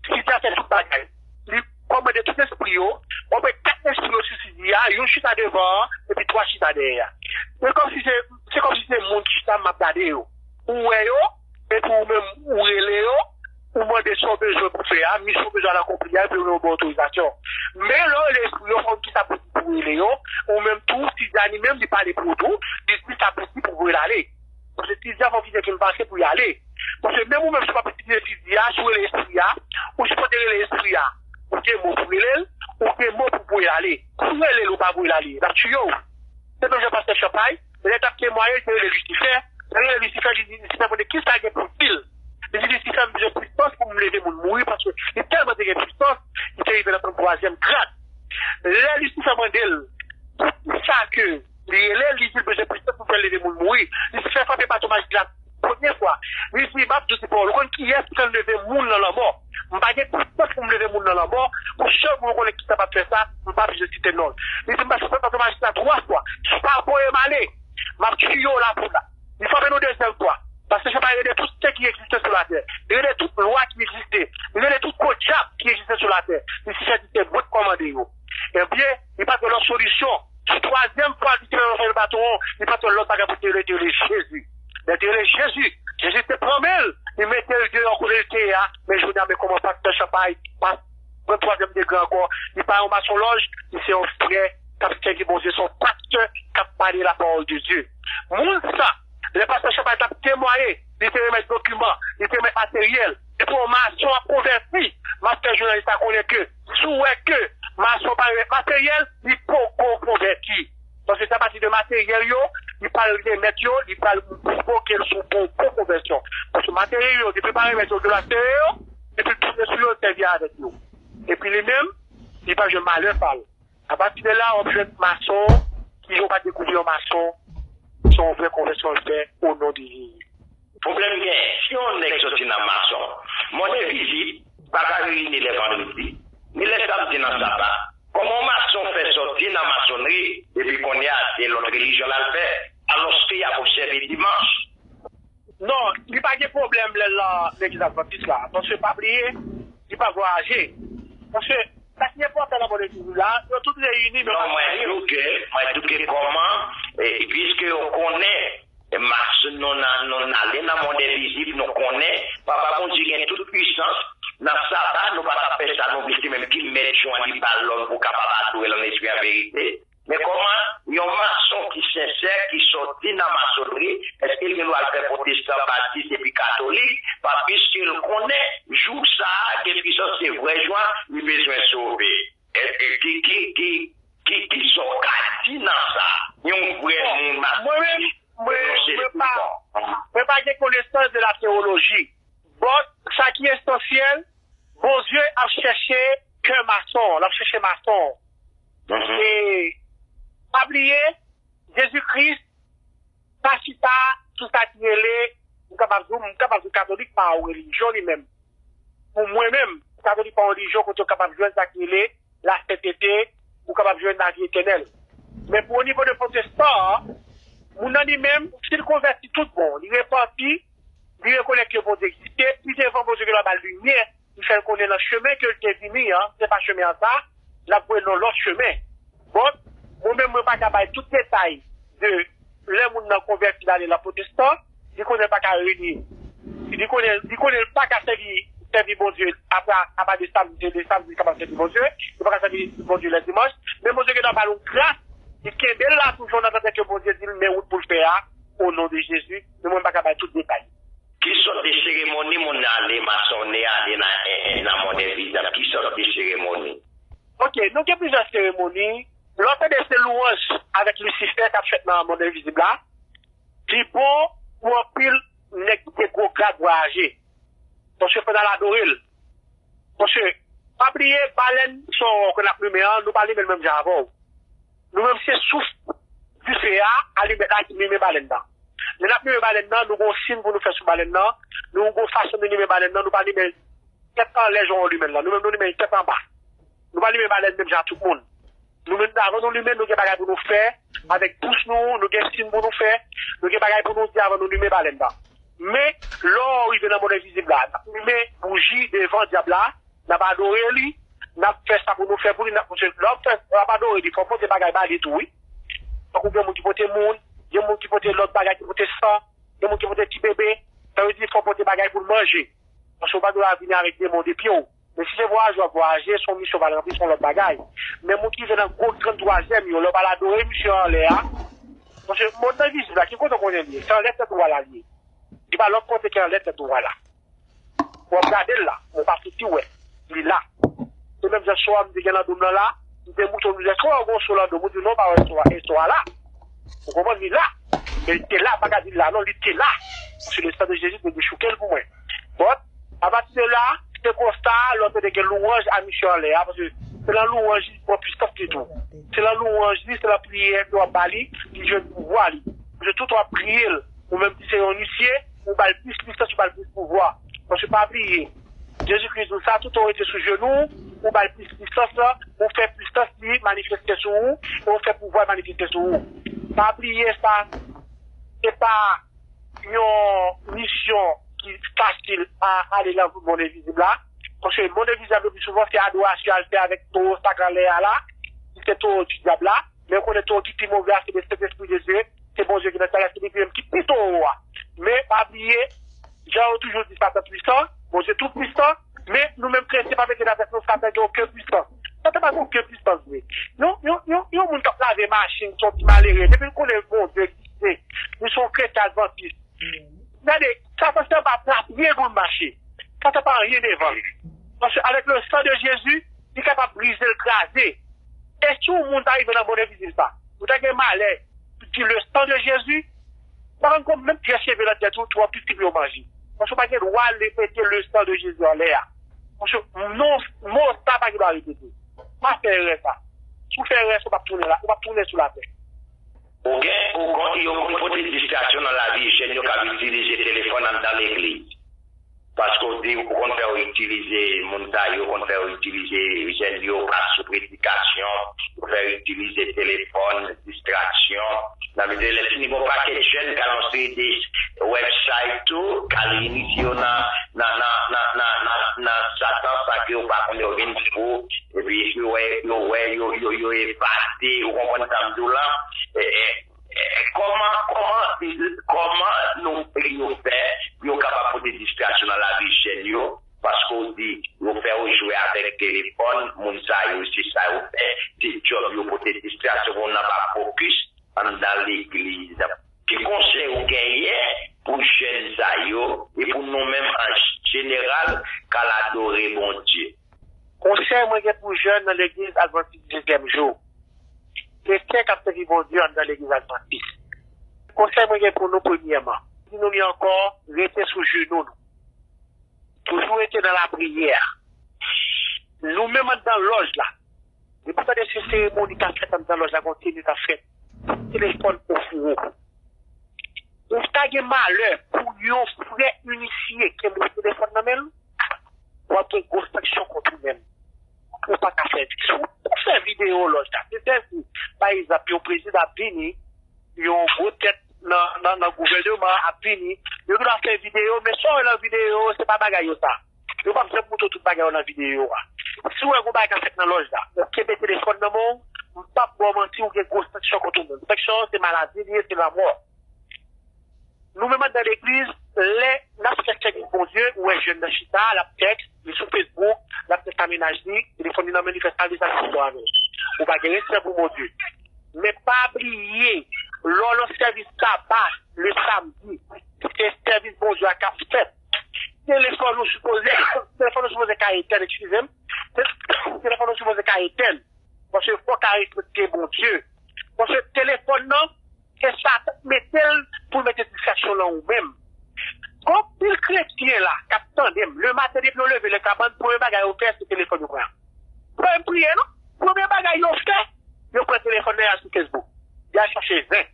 Sidi a fè tout bagay. Li kòmande tout lespri yo, mwen pran kat lespri yo sou Sidi a, youn chita devan an, epi twa chita dèyè a. Se kòmsi se, se kòmsi se moun ki chita m ap gade yo. Ou wè yo, epi ou menm ou rele yo, ou mande sa w bezwen pou fè a, misyon w bezwen al akonpli a, epi yo ba w otorizasyon. Men lè w rele lespri yo, fò w di sa pou, pou rele yo, ou menm tou, Sidi a li menm li pale pou ou tou, li di sa pou di pou w rele ale. Paske Sidi a fò w kite ke l pase pou y ale. Paske menm ou menm si w ap itilize Sidi a, si w rele espri a, ou sipoze rele espri a. Ou gen mo pou rele l, ou gen mo pou voye l ale. Si w rele l, ou pa voye l ale, l ap tiye w. Se menm jan pastè Chanpay, lè l t ap temwaye, li te rele Lisifè. Lè l rele Lisifè, li di Lisifè, mande kisa l gen pou di l. Li di Lisifè, m bezwen pwisans pou m leve moun mouri, paske li tèlman te gen pwisans, li te rive nan tranntwazyèm grad. Lè Lisifè mande l, poukisa ke li rele l, li di l bezwen pwisans pou fè l leve moun mouri. Lisifè frape baton majik la premye fwa. Li di, m ap di w ti pawòl, ou konn kiyès ki konn leve moun nan lanmò? M pa gen pwisans pou m leve moun nan lanmò, pou sèl moun ou konnen ki kapab fè sa, m pa bezwen site non l. Li di, m pase baton majik la twa fwa, pa voye m ale, m ap tiye w la pou la. Li frape nou dezyèm fwa. Paske se pa rele tout sen ki egziste sou latè. Li rele tout lwa ki egziste. Li rele tout gwo dyab ki egziste sou latè. Li si fè di se mwen k kòmande yo. Ebyen, li pa t wè lòt solisyon. Sou twazyèm fwa, li te ranfè baton an, li pa t wè lòt bagay pou te rele, te rele Jezi. Lè te rele Jezi, Jezi te pran men l, li mete l deyò kote l te ye a, men jodi a, men kòman pastè Chanpay, pa pran twazyèm degre ankò, li pa yon masonlòj, li se yon frè k ap sèvi Bondye, se yon pastè k ap pale la parole de Dieu. Moun sa, lè pastè Chanpay t ap temwaye, li te remèt dokiman, li te remèt materyèl. Depi yon mason ap konvèti, m ap fè jounalis la konnen ke si w wè ke mason pa remèt materyèl, li poko konvèti. Paske se apati de materyèl yo, li pral remèt yo, li pral pwovoke l sou bon, bon konvèsyon. Paske materyèl yo, depi l pa remèt yo, yo lasteye yo, epi l tounen sou yo, l sèvi avèk yo. Epi li menm, li pa jwenn malè pa l. Apati de la, w ap jwenn mason ki yo pa dekouvri yon mason, se yon vrè konvèsyon l fè, o non de Jezi. Pwoblèm gen, si yon nèg sòti nan mason, mòde vizit pa ka reyini lè vandredi, ni lè samdi nan saba. Kòman yon mason fè sòti nan masonri, epi kounye a, se lòt relijyon l al fè, alòske y ap obsève dimanch? Non, li pa gen pwoblèm lè l nan legliz advantis la. Paske pa bliye, li pa vwayaje. Paske sa ki enpòtan nan mòde vizit la, yo tout reyini, men yo pa vwayaje. Non, mwen edike, mwen edike kòman, e, piske yo konnen, e, mas, nou nan, nou n ale nan mond envizib, nou konnen, Papa Bondye gen tout pwisans, nan saba, nou pa ka fè sa nou vle, se menm ki mèt jou an, li ba l lòd pou w kapab adore l an espri an verite. Men kòman yon mason ki sensè, ki sòti nan masonri, èske l gen dwa al fè pwotestan, batis epi katolik, pa, piske l konnen jou sa a gen pwisans, se vrè jou a, li bezwen sove? Èske ki, ki, ki, ki, ki sa w ka di nan sa? Yon vrè moun mason, mwen menm, mwen, mwen pa, mwen pa gen konesans de la tewoloji. But, sa ki esansyèl, Bondye ap chèche kè mason, l ap chèche mason. E pa bliye, Jezi Kris pa chita sou sa ki rele, m kapab di w, m kapab di w katolik pa yon relijyon li menm. Pou mwen menm, katolik pa yon relijyon kote w kapab jwenn sa ki rele lasentete, ou kapab jwenn lavi etènèl. Men pou o nivo de pwotestan an, moun nan li menm, si l konvèti tout bon, li repanti, li rekonèt ke Bondye egziste, pi devan Bondye gen dwa ba l limyè, li fè l konnen nan chemen ke l te vini an, se pa chemen an sa, l ap voye l nan lòt chemen. Bon, mwen menm, mwen pa ka bay tout detay de lè moun nan konvèti l ale nan pwotestan, li konnen l pa ka reyini. Li konnen, li konnen l pa ka sèvi, sèvi Bondye apa, apa de samdi, de samdi li kapab sèvi Bondye, li pa ka sèvi Bondye lè dimanch, men Bondye gen dwa ba l yon gras, li kenbe l la toujou nan tenten ke Bondye di l men wout pou l fè a, o non de Jezi, men mwen m pa ka bay tout detay. Ki sòt de seremoni moun nan ale, masonnen ale nan, nan mond envizib? Ki sòt de seremoni? Ok, nou gen plizyè seremoni. Lè w tande se lwanj avèk Lisifè k ap fèt nan mond envizib la, li bon pou anpil nèg ki gen gwo grad vwayaje. Paske fò n al adore l. Paske, pa bliye, balèn se yon wòk n ap limen an, nou pa limen l menm jan avè w. Nou menm se souf dife a, alimèt la ki limen balèn nan. Lè n ap limen balèn nan, nou gen yon siy pou nou fè sou balèn nan, nou gen yon fason nou limen balèn nan, nou pa limen tèt anlè jan w limen l lan. Nou menm nou limen tèt anba. Nou pa limen balèn menm jan ak tout moun. Nou menm avan nou limen, nou gen bagay pou nou fè avèk bouch nou, nou gen siy pou nou fè, nou gen bagay pou nou di avan nou limen balèn nan. Men, lè w rive nan mond envizib la, n ap limen bouji devan dyab la, n ap adore li, n ap fè sa pou nou fè pou li, n ap, paske lè w ap fè, lè w ap adore li, fò w pote bagay ba li tou, wi. Tankou gen moun ki pote moun, gen moun ki pote lòt bagay, ki pote san, gen moun ki pote ti bebe, sa vle di fò w pote bagay pou l manje. Paske w pa dwe vini avèk demon de pye w. Men si se vwayaje w ap vwayaje, se yon misyon w al ranpli, se yon lòt bagay. Men moun ki rive nan gwo grann twazyèm yo, lè w pral adore misye anlè a, paske mond nan vizib la, ki kote w konnen li ye? Se anlè tèt ou a la li ye. Li pa lòt kote ke anlè tèt ou a la. W ap gade l la, men w pa fouti wè. Li la. Se menm jan so a m te gen nan do m nan la, m te moutre w, m di, èske w wè w gen yon so nan do m? Ou di, non, w pa wè so a, e so a la. Ou konprann? Li la. Men li te la, m pa ka di l la, non, li te la. Paske le san de Jezi te dechouke l pou mwen. Bon, apati de la, se konsa, lè w tande gen lwanj a misye anlè a, paske se nan lwanj li pran pwisans li tou. Se nan lwanj li, se nan priyè ke w ap ba li, li jwenn pouvwa li. Paske tout w ap priye l, ou menm ki se yon inisye, ou ba l plis pwisans, ou ba l plis pouvwa. Paske pa bliye, Jezikri di w sa, tout w rete sou jenou, ou ba l plis pwisans lan, ou fè pwisans li manifeste sou ou, e ou fè pouvwa l manifeste sou ou. Pa bliye sa, se pa yon misyon ki fasil a ale nan mond envizib la. Paske mond envizib la, le pli souvan, se adorasyon al fè avèk towo sa k anlè a la, ki se towo di dyab la. Men ou konnen towo ki pi move a, se le Sentespri de Dye, se Bondye ki nan syèl la, se li menm ki pi towo a. Men pa bliye, jan yo toujou di, Satan pwisan, Bondye tou pwisan, men nou menm kretyen pa mete nan tèt nou Satan gen okenn pwisans. Satan pa gen okenn pwisans vre. Yon, yon, yon, yon moun k ap lave machin, se yon ti malere. Depi l konnen Bondye egziste, li se yon kretyen advantis. Gade, Satan se anba pla pye pou l mache. Satan pa anyen devan l. Paske avèk le san de Jezi, li kapab brize l, kraze. E si yon moun ta rive nan mond envizib sa, ou ta gen malè, di le san de Jezi, pa konn menm pyès cheve nan tèt ou, twò piti pou yo manje. Paske ou pa gen dwa repete le san de Jezi anlè a. Paske non, mo sa pa gen dwa repete. Pa fè erè sa. Si w fè erè sa, ou p ap tounen la, ou p ap tounen sou latè. Ou gen, ou konn, yo konn pote distraksyon nan lavi jèn yo k ap itilize telefòn anndan legliz. Paske w di, ou konn fè yo itilize moun sa yo, konn fè yo itilize jèn yo pa sou predikasyon, yo fè yo itilize telefòn, distraksyon. Nan mitan lè fini, gon pakèt jèn k al nan seri de website tou, k al inisye yo nan, nan, nan, nan, nan, nan, nan satan sa ke yo pa konn yo vin fou, epi yo wè, yo wè, yo, yo, yo epate, ou konprann sa m di w la? E, e, e, kòman, kòman, kòman nou, yo fè pou yo kapab pote distraksyon nan lavi jèn yo? Paske w di, yo fè yo jwe avèk telefòn, moun sa yo, se sa yo fè, se djòb yo pote distraksyon pou moun nan pa fokis anndan legliz. Ki konsèy ou genyen pou jèn sa yo e pou nou menm an jeneral k al adore Bondye? Konsèy mwen gen pou jèn nan legliz advantis sezyèm jou, kretyen k ap sèvi Bondye anndan legliz advantis. Konsèy mwen gen pou nou, premyèman, di nou li ankò, rete sou jenou nou. Toujou rete nan lapriyè. Nou menm anndan lòj la, depi w tande se seremoni k ap fèt anndan lòj la, gon teni k ap fèt, telefòn ofri w. Ou ta gen malè pou yon frè inisye kenbe yon telefòn nan men l, w ap gen gwo sanksyon kont ou menm. Ou pa ka fè, si w fè videyo lòj la, se sèvi, pa egzanp, yon prezidan ap vini, yon gwo tèt nan, nan, nan gouvèneman ap vini, yo gen dwa fè videyo, men sa w wè nan videyo, se pa bagay yo sa. Yo p ap janm montre w tout bagay yo nan videyo a. Si w wè gon bagay k ap fèt nan lòj la, ou kenbe telefòn nan men w, m p ap ba w manti, ou gen gwo sanksyon kont ou menm. Sanksyon an se maladi li ye, se lanmò. Nou menm anndan legliz, lè n ap fè sèvis Bondye, ou wè jèn nan chita, l ap tèks, li sou Facebook, l ap tèks a mennaj li, telefòn li nan men li, fè sa l vle, sa l vle avè l. Ou pa gen respè pou Bondye. Men pa bliye, lè w nan sèvis saba, le samdi, se sèvis Bondye a k ap fèt. Telefòn ou sipoze, telefòn ou sipoze ka etèn, eskize m. Telefòn ou sipoze ka etèn. Paske fò w ka respekte Bondye. Paske telefòn nan, se Satan k mete l pou l mete distraksyon nan ou menm. Gon pil kretyen la k ap tande m, lematen depi yo leve nan kabann, premye bagay yo fè se telefòn yo pran. Pa menm priye non. Premye bagay yo fè, Yo pran telefòn nan, y al sou Facebook. Y al chache zen.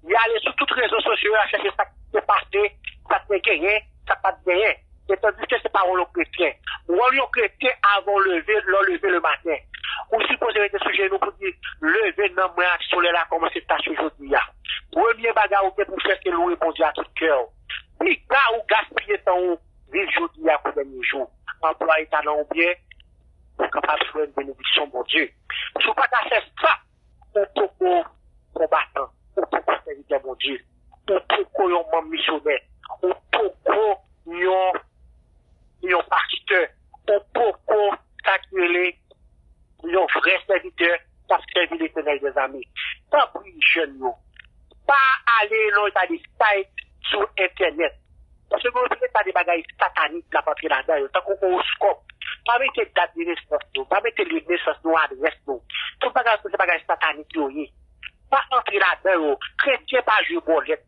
Y ale sou tout rezo sosyo, y al chache sa k te pase, sa k te genyen, sa k pa t genyen. E tandiske se pawòl yon kretyen. Wòl yon kretyen, avan w leve, lè w leve le maten, ou sipoze rete sou jenou pou di, leve, nanm mwen ak solèy la kòmanse tache jodi a. Premye bagay ou gen pou fè, se louwe Bondye ak tout kè w. Piga ou gaspiye tan ou, viv jodi a kou dènye jou. Anplwaye talan ou byen, ou kapab jwenn benediksyon Bondye. Si w pa ka fè sa, ou poko konbatan, ou poko sèvitè Bondye, ou poko yon manm misyonè, ou poko yon, yon pastè, ou poko sa ki rele yon vrè sèvitè k ap sèvi Letènèl dèzame. Tanpri, jèn yo, pa ale nan yon ta de site sou entènèt. Paske gen yon ta de bagay satanik k ap antre ladan yo, tankou owoskòp. Pa mete dat de nesans nou, pa mete lye de nesans nou, adrès nou. Tout bagay sa se bagay satanik yo ye. Pa antre ladan yo. Kretyen pa jwe bòlèt.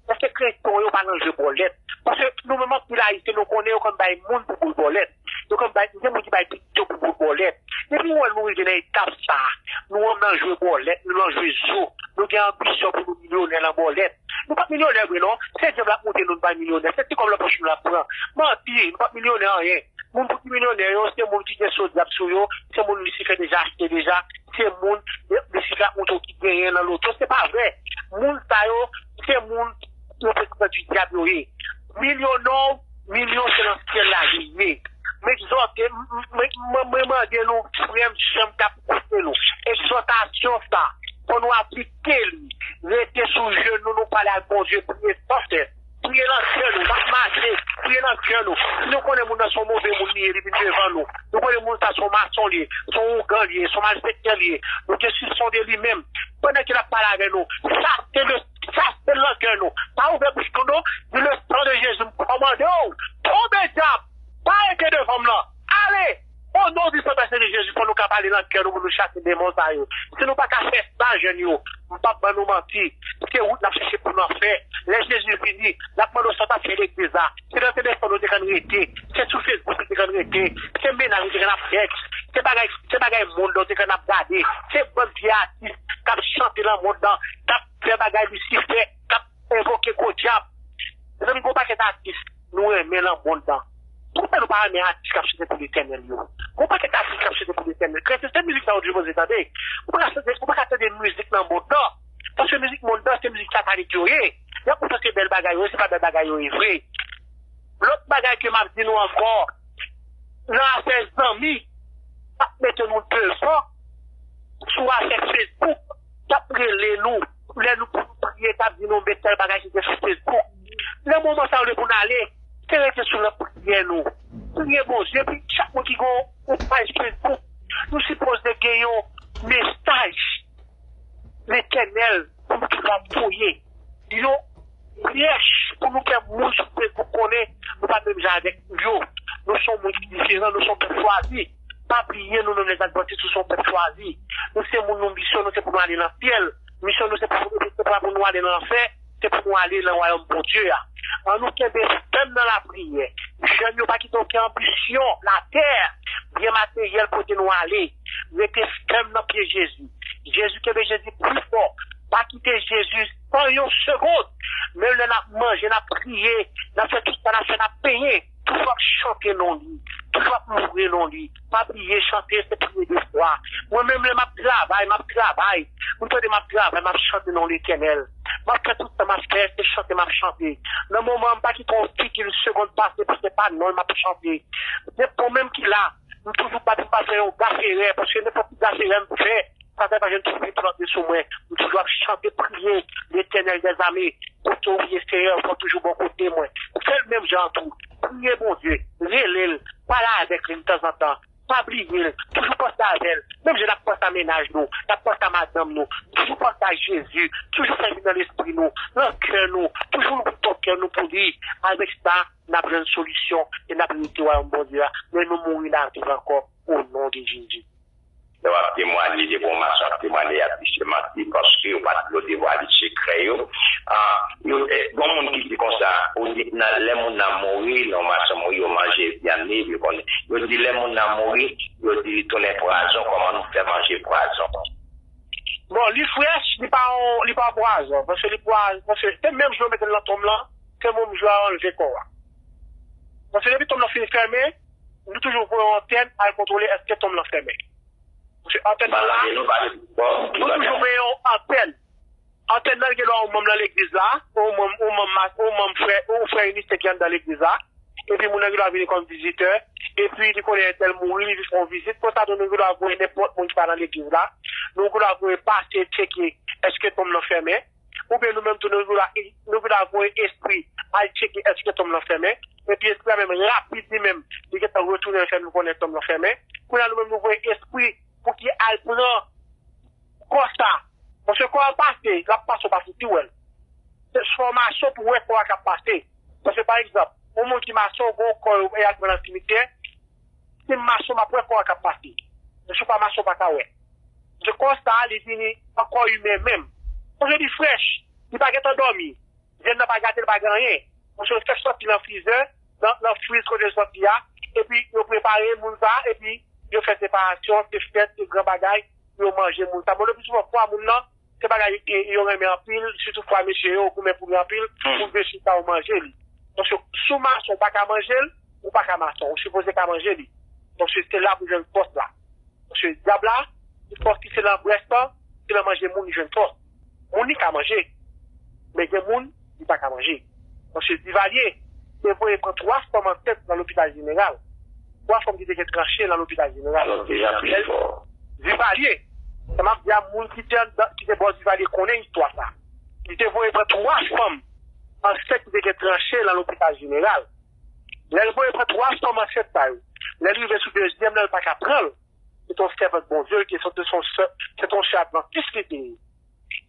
Èske kretyen yo pa nan jwe bòlèt? Paske nou menm anpil Ayisyen, nou konnen yo konn bay moun pou boul bòlèt. Yo konn bay, gen moun ki bay pitit yo pou boul bòlèt. Depi w wè nou rive nan etap sa a, nou nan jwe bòlèt, nou nan jwe zo, nou gen anbisyon pou nou milyonè nan bòlèt. Nou pa milyonè vre non, se djab l ap monte nou, nou pa milyonè, se ti kòb nan pòch nou l ap pran. Manti, nou pa milyonè anyen. Moun pou ki milyonè yo, se moun ki gen so djab sou yo, se moun Lisifè deja achte deja, se moun Lisifè ap montre w ki genyen nan loto, se pa vre. Moun sa yo, se moun reprezantan di dyab yo ye. Milyon non, milyon se nan syèl la li ye. M egzòte, m, m, m, m, mwen mande nou, frè m, sè m k ap koute nou, egzòtasyon sa, fò nou aplike li. Rete sou jenou, nou pale ak Bondye, priye san sès. Priye nan kè nou, n ap mache, priye nan kè nou. Si nou konnen moun nan se yon move moun li ye, li vin devan nou. Nou konnen moun sa se yon mason li ye, se yon ougan li ye, se yon malfektè li ye. Nou gen sisyon de li menm. Pandan ke l ap pale avè nou, chase le, chase l nan kè nou. Pa ouvè bouch nou non. Di le sang de Jésus, m kòmande w. Tonbe dyab. Pa rete devan m nan. Ale! O non di Sentespri de Jezi, fò nou ka pale nan kè nou pou nou chase demon sa yo. Si nou pa ka fè sa, jèn yo, m p ap ban nou manti. Se wout n ap chèche pou n fè. Lè Jezi vini, n ap mande w sa w t ap fè legliz la. Se nan telefòn ou te konn rete. Se sou Facebook ou te konn rete. Se mennaj ou te konn ap tèks. Se bagay, se bagay mond ou te konn ap gade. Se bann vye atis k ap chante nan mond lan, k ap fè bagay Lisifè, k ap envoke gwo dyab. Mezanmi, gon pakèt atis nou renmen nan mond lan. Poukisa nou pa renmen atis k ap chante pou Letènèl yo? Gon pakèt atis k ap chante pou Letènèl. Kretyen, se mizik sa yo sipoze tande. Ou pa ka chante, ou pa ka tande mizik nan mond lan. Paske mizik mond lan, se mizik satanik yo ye. Y ap montre se bèl bagay yo ye, se pa bèl bagay yo ye vre. Lòt bagay ke m ap di nou ankò, nan afè zanmi, k ap mete nou devan, sou afè Facebook, k ap rele nou, lè nou pou nou priye, k ap di nou met tèl bagay ki gen sou Facebook. Nan moman sa yo, lè pou n ale, se rete sou lapriyè nou. Priye Bondye, epi chak moun ki gen yon paj Facebook, nou sipoze gen yon mesaj Letènèl pou nou kapab voye. Yon pyèch pou nou fè moun sou Facebook konnen nou pa menm jan avèk yo. Nou se yon moun ki diferan, nou se yon pèp chwazi. Pa bliye nou menm lèzadvantis, nou se yon pèp chwazi. Nou se moun, nou misyon nou se pou nou ale nan syèl. Misyon nou se pa, se pa pou nou ale nan lanfè, se pou nou ale nan wayòm Bondye a. Ann nou kenbe fèm nan lapriyè. Jèn yo pa kite okenn anbisyon latè, byen materyèl pote nou ale. Rete fèm nan pye Jezi. Jezi, kenbe Jezi pi fò. Pa kite Jezi san yon segonn. Menm lè n ap manje, n ap priye, n ap fè tout sa n ap fè, n ap benyen. Toujou ap chante non li. Toujou ap loure non li. Pa bliye chante, se priye de fwa. Mwen menm, lè m ap travay, m ap travay. Ou tande m ap travay, m ap chante non Letènèl. M ap fè tout sa m ap fè, se chante m ap chante. Nan moman an, m pa kite yon figi yon segonn pase pou se pa non l m ap chante. Nenpòt mwen menm ki la, m toujou bat pou m pa fè yon gaf erè, paske nenpòt ti gaf erè m fè, Satan pa janm twouve plante sou mwen. M toujou ap chante, priye Letènèl dèzame. Kote w ye, Seyè, fò w toujou bò kote mwen. Fè l menm jan an tou. Priye Bondye, rele l, pale avèk li tanzantan. Pa bliye l, toujou panse avè l. Menm jan n ap panse a mennaj nou, n ap panse a madanm nou, toujou panse a Jezi, toujou fè li nan lespri nou, nan kè nou, toujou louvri pòt kè nou pou li. Avèk sa, n ap jwenn solisyon e n ap erite wayòm Bondye a. Men nou mouri, n ap viv ankò, o non de Jezi. Lè w ap temwaye, depi yon mason ap temwaye, y ap di se manti, paske yo pa t vle w devwale sekrè yo. Ah, yo, eh, gon moun ki di konsa, ou di, nan, lè moun nan mouri, lè yon mason mouri, yo manje vyann li, yo konnen. Yo di, lè moun nan mouri, yo di li tounen pwazon, kòman nou fè manje pwazon? Bon, li frèch, li pa yon, li pa pwazon. Paske li pwazon, paske se menm jou yo mete l nan tonm lan, se menm jou a yo anlve kò a. Paske depi tonm lan fin fèmen, nou toujou voye yon antèn al kontwole èske tonm lan fèmen. Paske antèn lan la, nou toujou voye yon antèn. Antèn nan gen dwa yon manm nan legliz la, yon manm, yon manm, yon manm frè, yon frè Inistè ki anndan legliz la. Epi moun nan gen dwa vini kòm vizitè, epi li konnen entèl mouri, li vin fè yon vizit. Konsa tou, nou gen dwa voye nenpòt moun ki pa nan legliz la. Nou gen dwa voye pase tcheke èske tonm nan fèmen. Oubyen nou menm tou, nou gen dwa, nou gen dwa voye espri al tcheke èske tonm nan fèmen. Epi espri a menm, rapid li menm, li gentan retounen fè nou konnen tonm nan fèmen. Kounye a, nou menm, nou voye espri pou ki al pran kò sa. Paske kò a pase, l ap pase, w pa fouti wè l. Se fòmasyon pou wè kò a k ap pase. Paske, pa egzanp, yon moun ki mason, gon kò yo, e al pran nan simityè, si m mason, m ap wè kò a k ap pase. Men si w pa mason, w pa ka wè. Paske kò sa a, li vini an kò imen menm. Paske li frèch, li pa gentan dòmi. Vyann nan pa gate, li pa gen anyen. Paske yo fèk sòti nan frizè, nan, nan friz kote l sòti a, epi yo prepare moun sa, epi yo fè separasyon, se fèt, se gran bagay, pou yo manje moun sa. Bon, le pli souvan, fwa moun nan, se bagay yo, yo renmen anpil, sitou fwa mesye yo, yo goumen pou li anpil, pou l vle chita, yo manje li. Paske si w mason, ou pa ka manje l, ou pa ka mason, ou sipoze ka manje li. Paske se la pou jwenn fòs la. Paske dyab la, li fòs li se nan brès lan, se nan manje moun li jwenn fòs. Moun li ka manje, men gen moun li pa ka manje. Paske Divalye te voye pran twa fanm ansent nan lopital jeneral. Twa fanm ki te gen tranche nan lopital jeneral. Divalye, sa m ap di a, moun ki te anndan, ki te bò Divalye konnen istwa sa. Li te voye pran twa fanm ansent ki te gen tranche nan lopital jeneral. Lè l voye pran twa fanm ansent sa yo, lè l rive sou dezyèm nan, l pa ka pran l. Se t on sèvant Bondye l te ye, se t on sè, se t on sè advantis li te ye.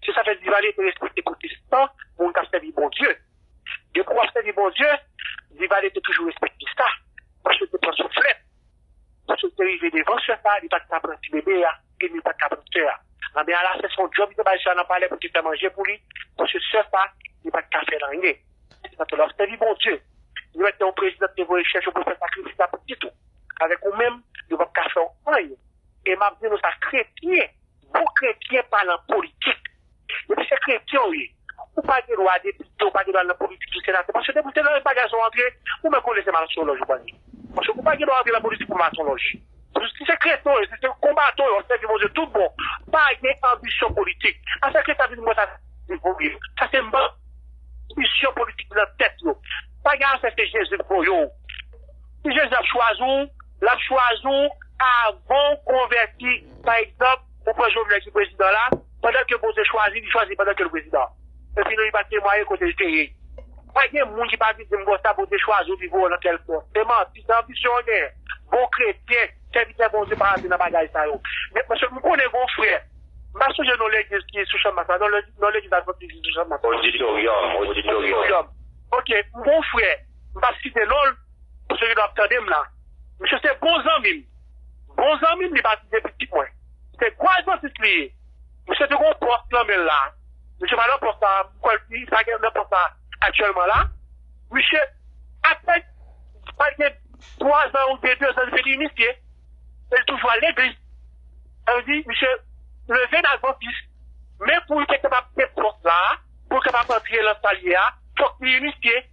Se sa fè Divalye te respekte pwotestan, moun k ap sèvi Bondye. Depi w ap sèvi Bondye, Divalye te toujou respekte sa, paske l te pran souflèt. Paske l te rive devan sè sa, li pa t ka pran ti bebe a, e li pa t ka pran sè a. Anben, alasè se yon djòb li te bay sè a nan palè pou l te fè manje pou li, paske sè sa, li pa t ka fè l anyen. Se sa tou, l ap sèvi Bondye. Li mèt gen yon prezidan ki te voye chèche w pou fè sakrifis la pou pitit ou. Avèk ou menm, yo p ap ka fè w anyen. E m ap di nou sa, kretyen, bon kretyen pa nan politik. Depi se kretyen w ye, ou pa gen dwa depite, ou pa gen dwa nan politik, ou senatè. Paske depi se nan bagay sa w antre, ou menm konnen se masonlòj ou pral ye. Paske ou pa gen dwa antre nan politik pou masonlòj. Si se kretyen w ye, si se konbatan w ye, w ap sèvi Bondye tout bon, pa gen anbisyon politik. Afè kretyen ap vin mwen sa, se vre. Sa se anbisyon politik nan tèt yo. Pa gen afè se Jezi k voye w. Si Jezi ap chwazi w, l ap chwazi w avan w konvèti. Pa egzanp, ou pran Jovenel ki prezidan la, pandan ke Bondye chwazi, li chwazi pandan ke l prezidan. Epi non, li pa temwaye kote l te ye. Pa gen moun ki pa vin di m konsa, Bondye chwazi w, li voye w nan tèl pòs. Se manti, se anbisyon w genyen. Bon kretyen, sèvitè Bondye pa antre nan bagay sa yo. Men, paske m konnen gon frè, m pa sonje non legliz ki sou Chanmas la, non, le- non legliz Advantis ki sou Chanmas la. Oditoryòm, oditoryòm. Ok, m gon frè, m p ap site non l, paske li dwe ap tande m la. Misye se bon zanmi m. Bon zanmi m, li pa vin de pitit mwen. Se gwo advantis li ye. Misye te gon pòs nan men l la. Misye pa nan pòs la, m kwè li pa gen nan pòs la aktyèlman la. Misye, apèn, pa gen twa zan oubyen de zan, li vin inisye. E li toujou al legliz. Sa vle di, misye leve nan advantis. Men pou li te kapab gen pòs la, pou li kapab antre nan sa l ye a, fòk li inisye.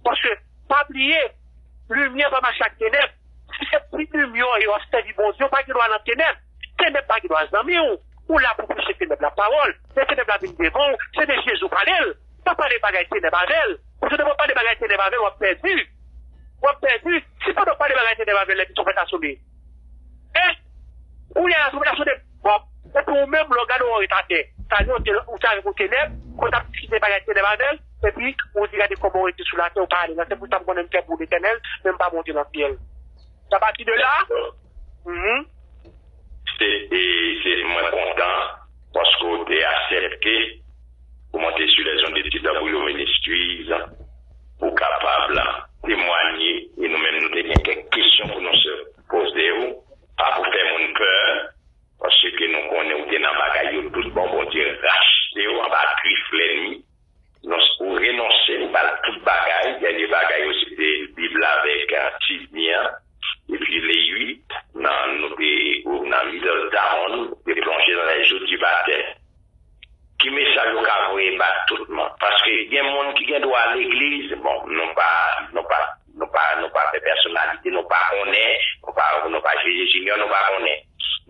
Paske, pa bliye, limyè pa mache ak tenèb. Si se pou limyè w ye, w ap sèvi Bondye, w pa gen dwa nan tenèb. Tenèb pa gen dwa zanmi w. Ou la pou preche tenèb la pawòl. Lè tenèb la vin devan w, se de Jezi w pale l. Pa pale bagay tenèb avè l. Paske depi w pale bagay tenèb avè l, w ap pèdi. W ap pèdi. Si pandan w pale bagay tenèb avè l, lè pitit w fèt asole. E, kounye a, sou relasyon de bòb. Epi ou menm, lè w gade w ret atè. Sa vle di ou te, ou te avèk yon tenèb, kote w ap diskite bagay tenèb avè l, epi ou di gade kòman w rete sou latè, ou pa ale nan syèl. Pou sa m konnen m fè pou Letènèl, men m pa monte nan syèl. A pati de la, mhm. Se, e, se, mwen kontan paske w te aksepte pou monte sou les ondes de T W Ministries pou kapab temwanye, e nou menm nou te gen kèk kesyon pou nou se poze w, pa pou fè moun pè, paske nou konnen ou te nan bagay yo tout bon, Bondye rachte w anba grif lènmi. Non, ou renonse, ou ba l tout bagay. Dènye bagay yo, se te Bib la avèk, eh, T V an. Epi le uit, nan, nou te, ou nan Middletown, ou te plonje dans les eaux du baptême. Gen moun ki gen dwa al legliz, bon, nou pa, nou pa, nou pa, nou pa fè pèsonalite, nou pa konnen, nou pa, nou pa jije Junior, nou pa konnen.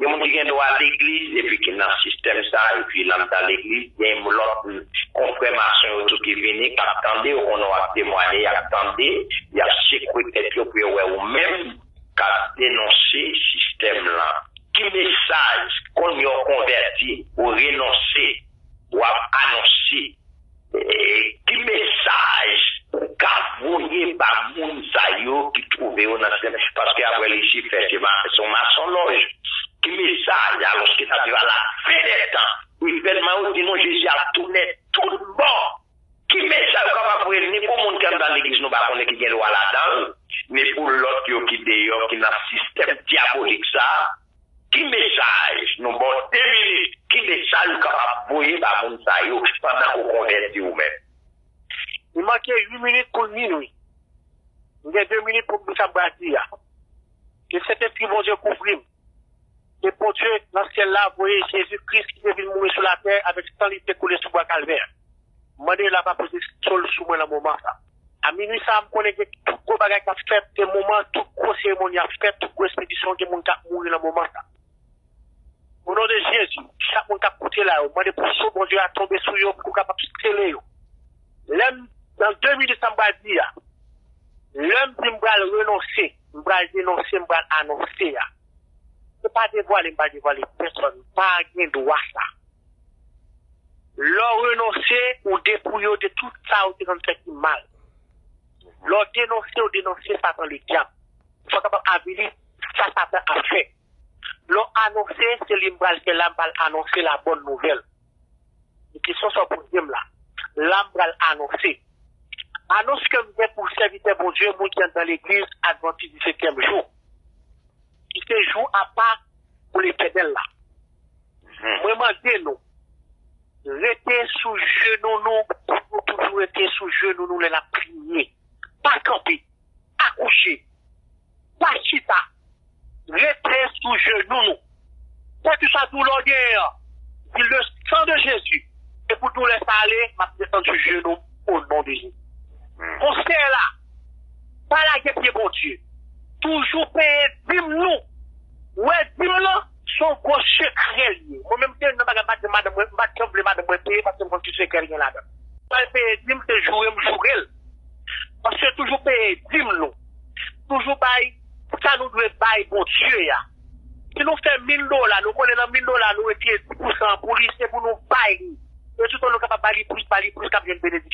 Gen moun ki gen dwa al legliz, epi ki nan sistèm sa, epi lè m t al legliz, gen lòt konfrè mason yo tou ki vini, k ap tande, yo konnen w ap temwaye, y ap tande, y ap sekwe tèt yo pou yo wè ou menm k ap denonse sistèm lan. Ki mesaj, kounye a w konvèti, ou renonse, w ap anonse? E, ki mesaj ou ka voye ba moun sa yo ki twouve yo nan sistèm? Paske apre Lisifè se ma- se yon masonlòj. Ki mesaj, alòske n ap viv a la fen dè tan, evènman yo di nou Jezi ap tounen tout bon? Ki mesaj ou kapab voye ni pou moun ki anndan legliz nou pa konnen ki gen dwa ladan l, ni pou lòt yo ki deyò, ki nan sistèm dyabolik sa a? Ki mesaj, nou ba w de minit, ki mesaj ou kapab voye ba moun sa yo pandan ke w konvèti ou menm? Li manke uit minit pou l minwi. M gen de minit pou m di sa m pral di a. Ke Sentespri Bondye kouvri m. Ke Bondye nan syèl la voye Jezi Kris ki te vin mouri sou latè avèk san li te koule sou bwa Kalvè. M mande l a pa poze so l sou mwen nan moman sa. A minwi sa a, m konnen gen tout gwo bagay k ap fèt, se moman tout gwo seremoni ap fèt, tout gwo espedisyon, gen moun k ap mouri nan moman sa. O non de Jezi, chak moun k ap koute la yo, mande pou so Bondye a tonbe sou yo, pou w kapab sele yo. Lè m, nan de minit sa m pral di a, lè m di m pral renonse, m pral denonse, m pral anonse a, se pa devwale, m pral devwale pèsòn, m pa gen dwa sa. Lè w renonse, ou depouye w de tout sa ou te konn fè ki mal. Lè w denonse, ou denonse Satan ledyab. Fò w kapab avili sa Satan ap fè. Lè w anonse, se li m pral fè la, m pral anonse la bòn nouvèl. E kesyon sa w poze m la. La m pral anonse. Anons ke m gen pou sèvitè Bondye, moun ki anndan legliz Advantis disetyèm jou, ki se jou apa pou Letènèl la. Mwen mande nou, rete sou jenou nou, pou nou toujou rete sou jenou nou lè n ap priye. Pa kanpe, akouche, pa chita, rete sou jenou nou. Kèlkeswa doulè w genyen an, di le sang de Jésus. E pou doulè sa ale, m ap desann sou jenou m o non de Jezi. Konsèy la, pa lage pye Bondye. Toujou peye dim nou. Ou wè dim lan, se yon gwo sekrè li ye. Mwen menm te youn nan bagay m pa t janm madanm mwen, m pa t janm vle madanm mwen peye paske m konn ki sekrè l gen ladan. Mwen peye dim, se joure m joure l. Paske toujou peye dim nou. Toujou bay sa nou dwe bay Bondye a. Si nou fè mil dola, nou konnen nan mil dola nou retire dis pousan an pou li, se pou nou bay li. E toutan nou kapab bay li plis, bay li plis, k ap jwenn benediksyon.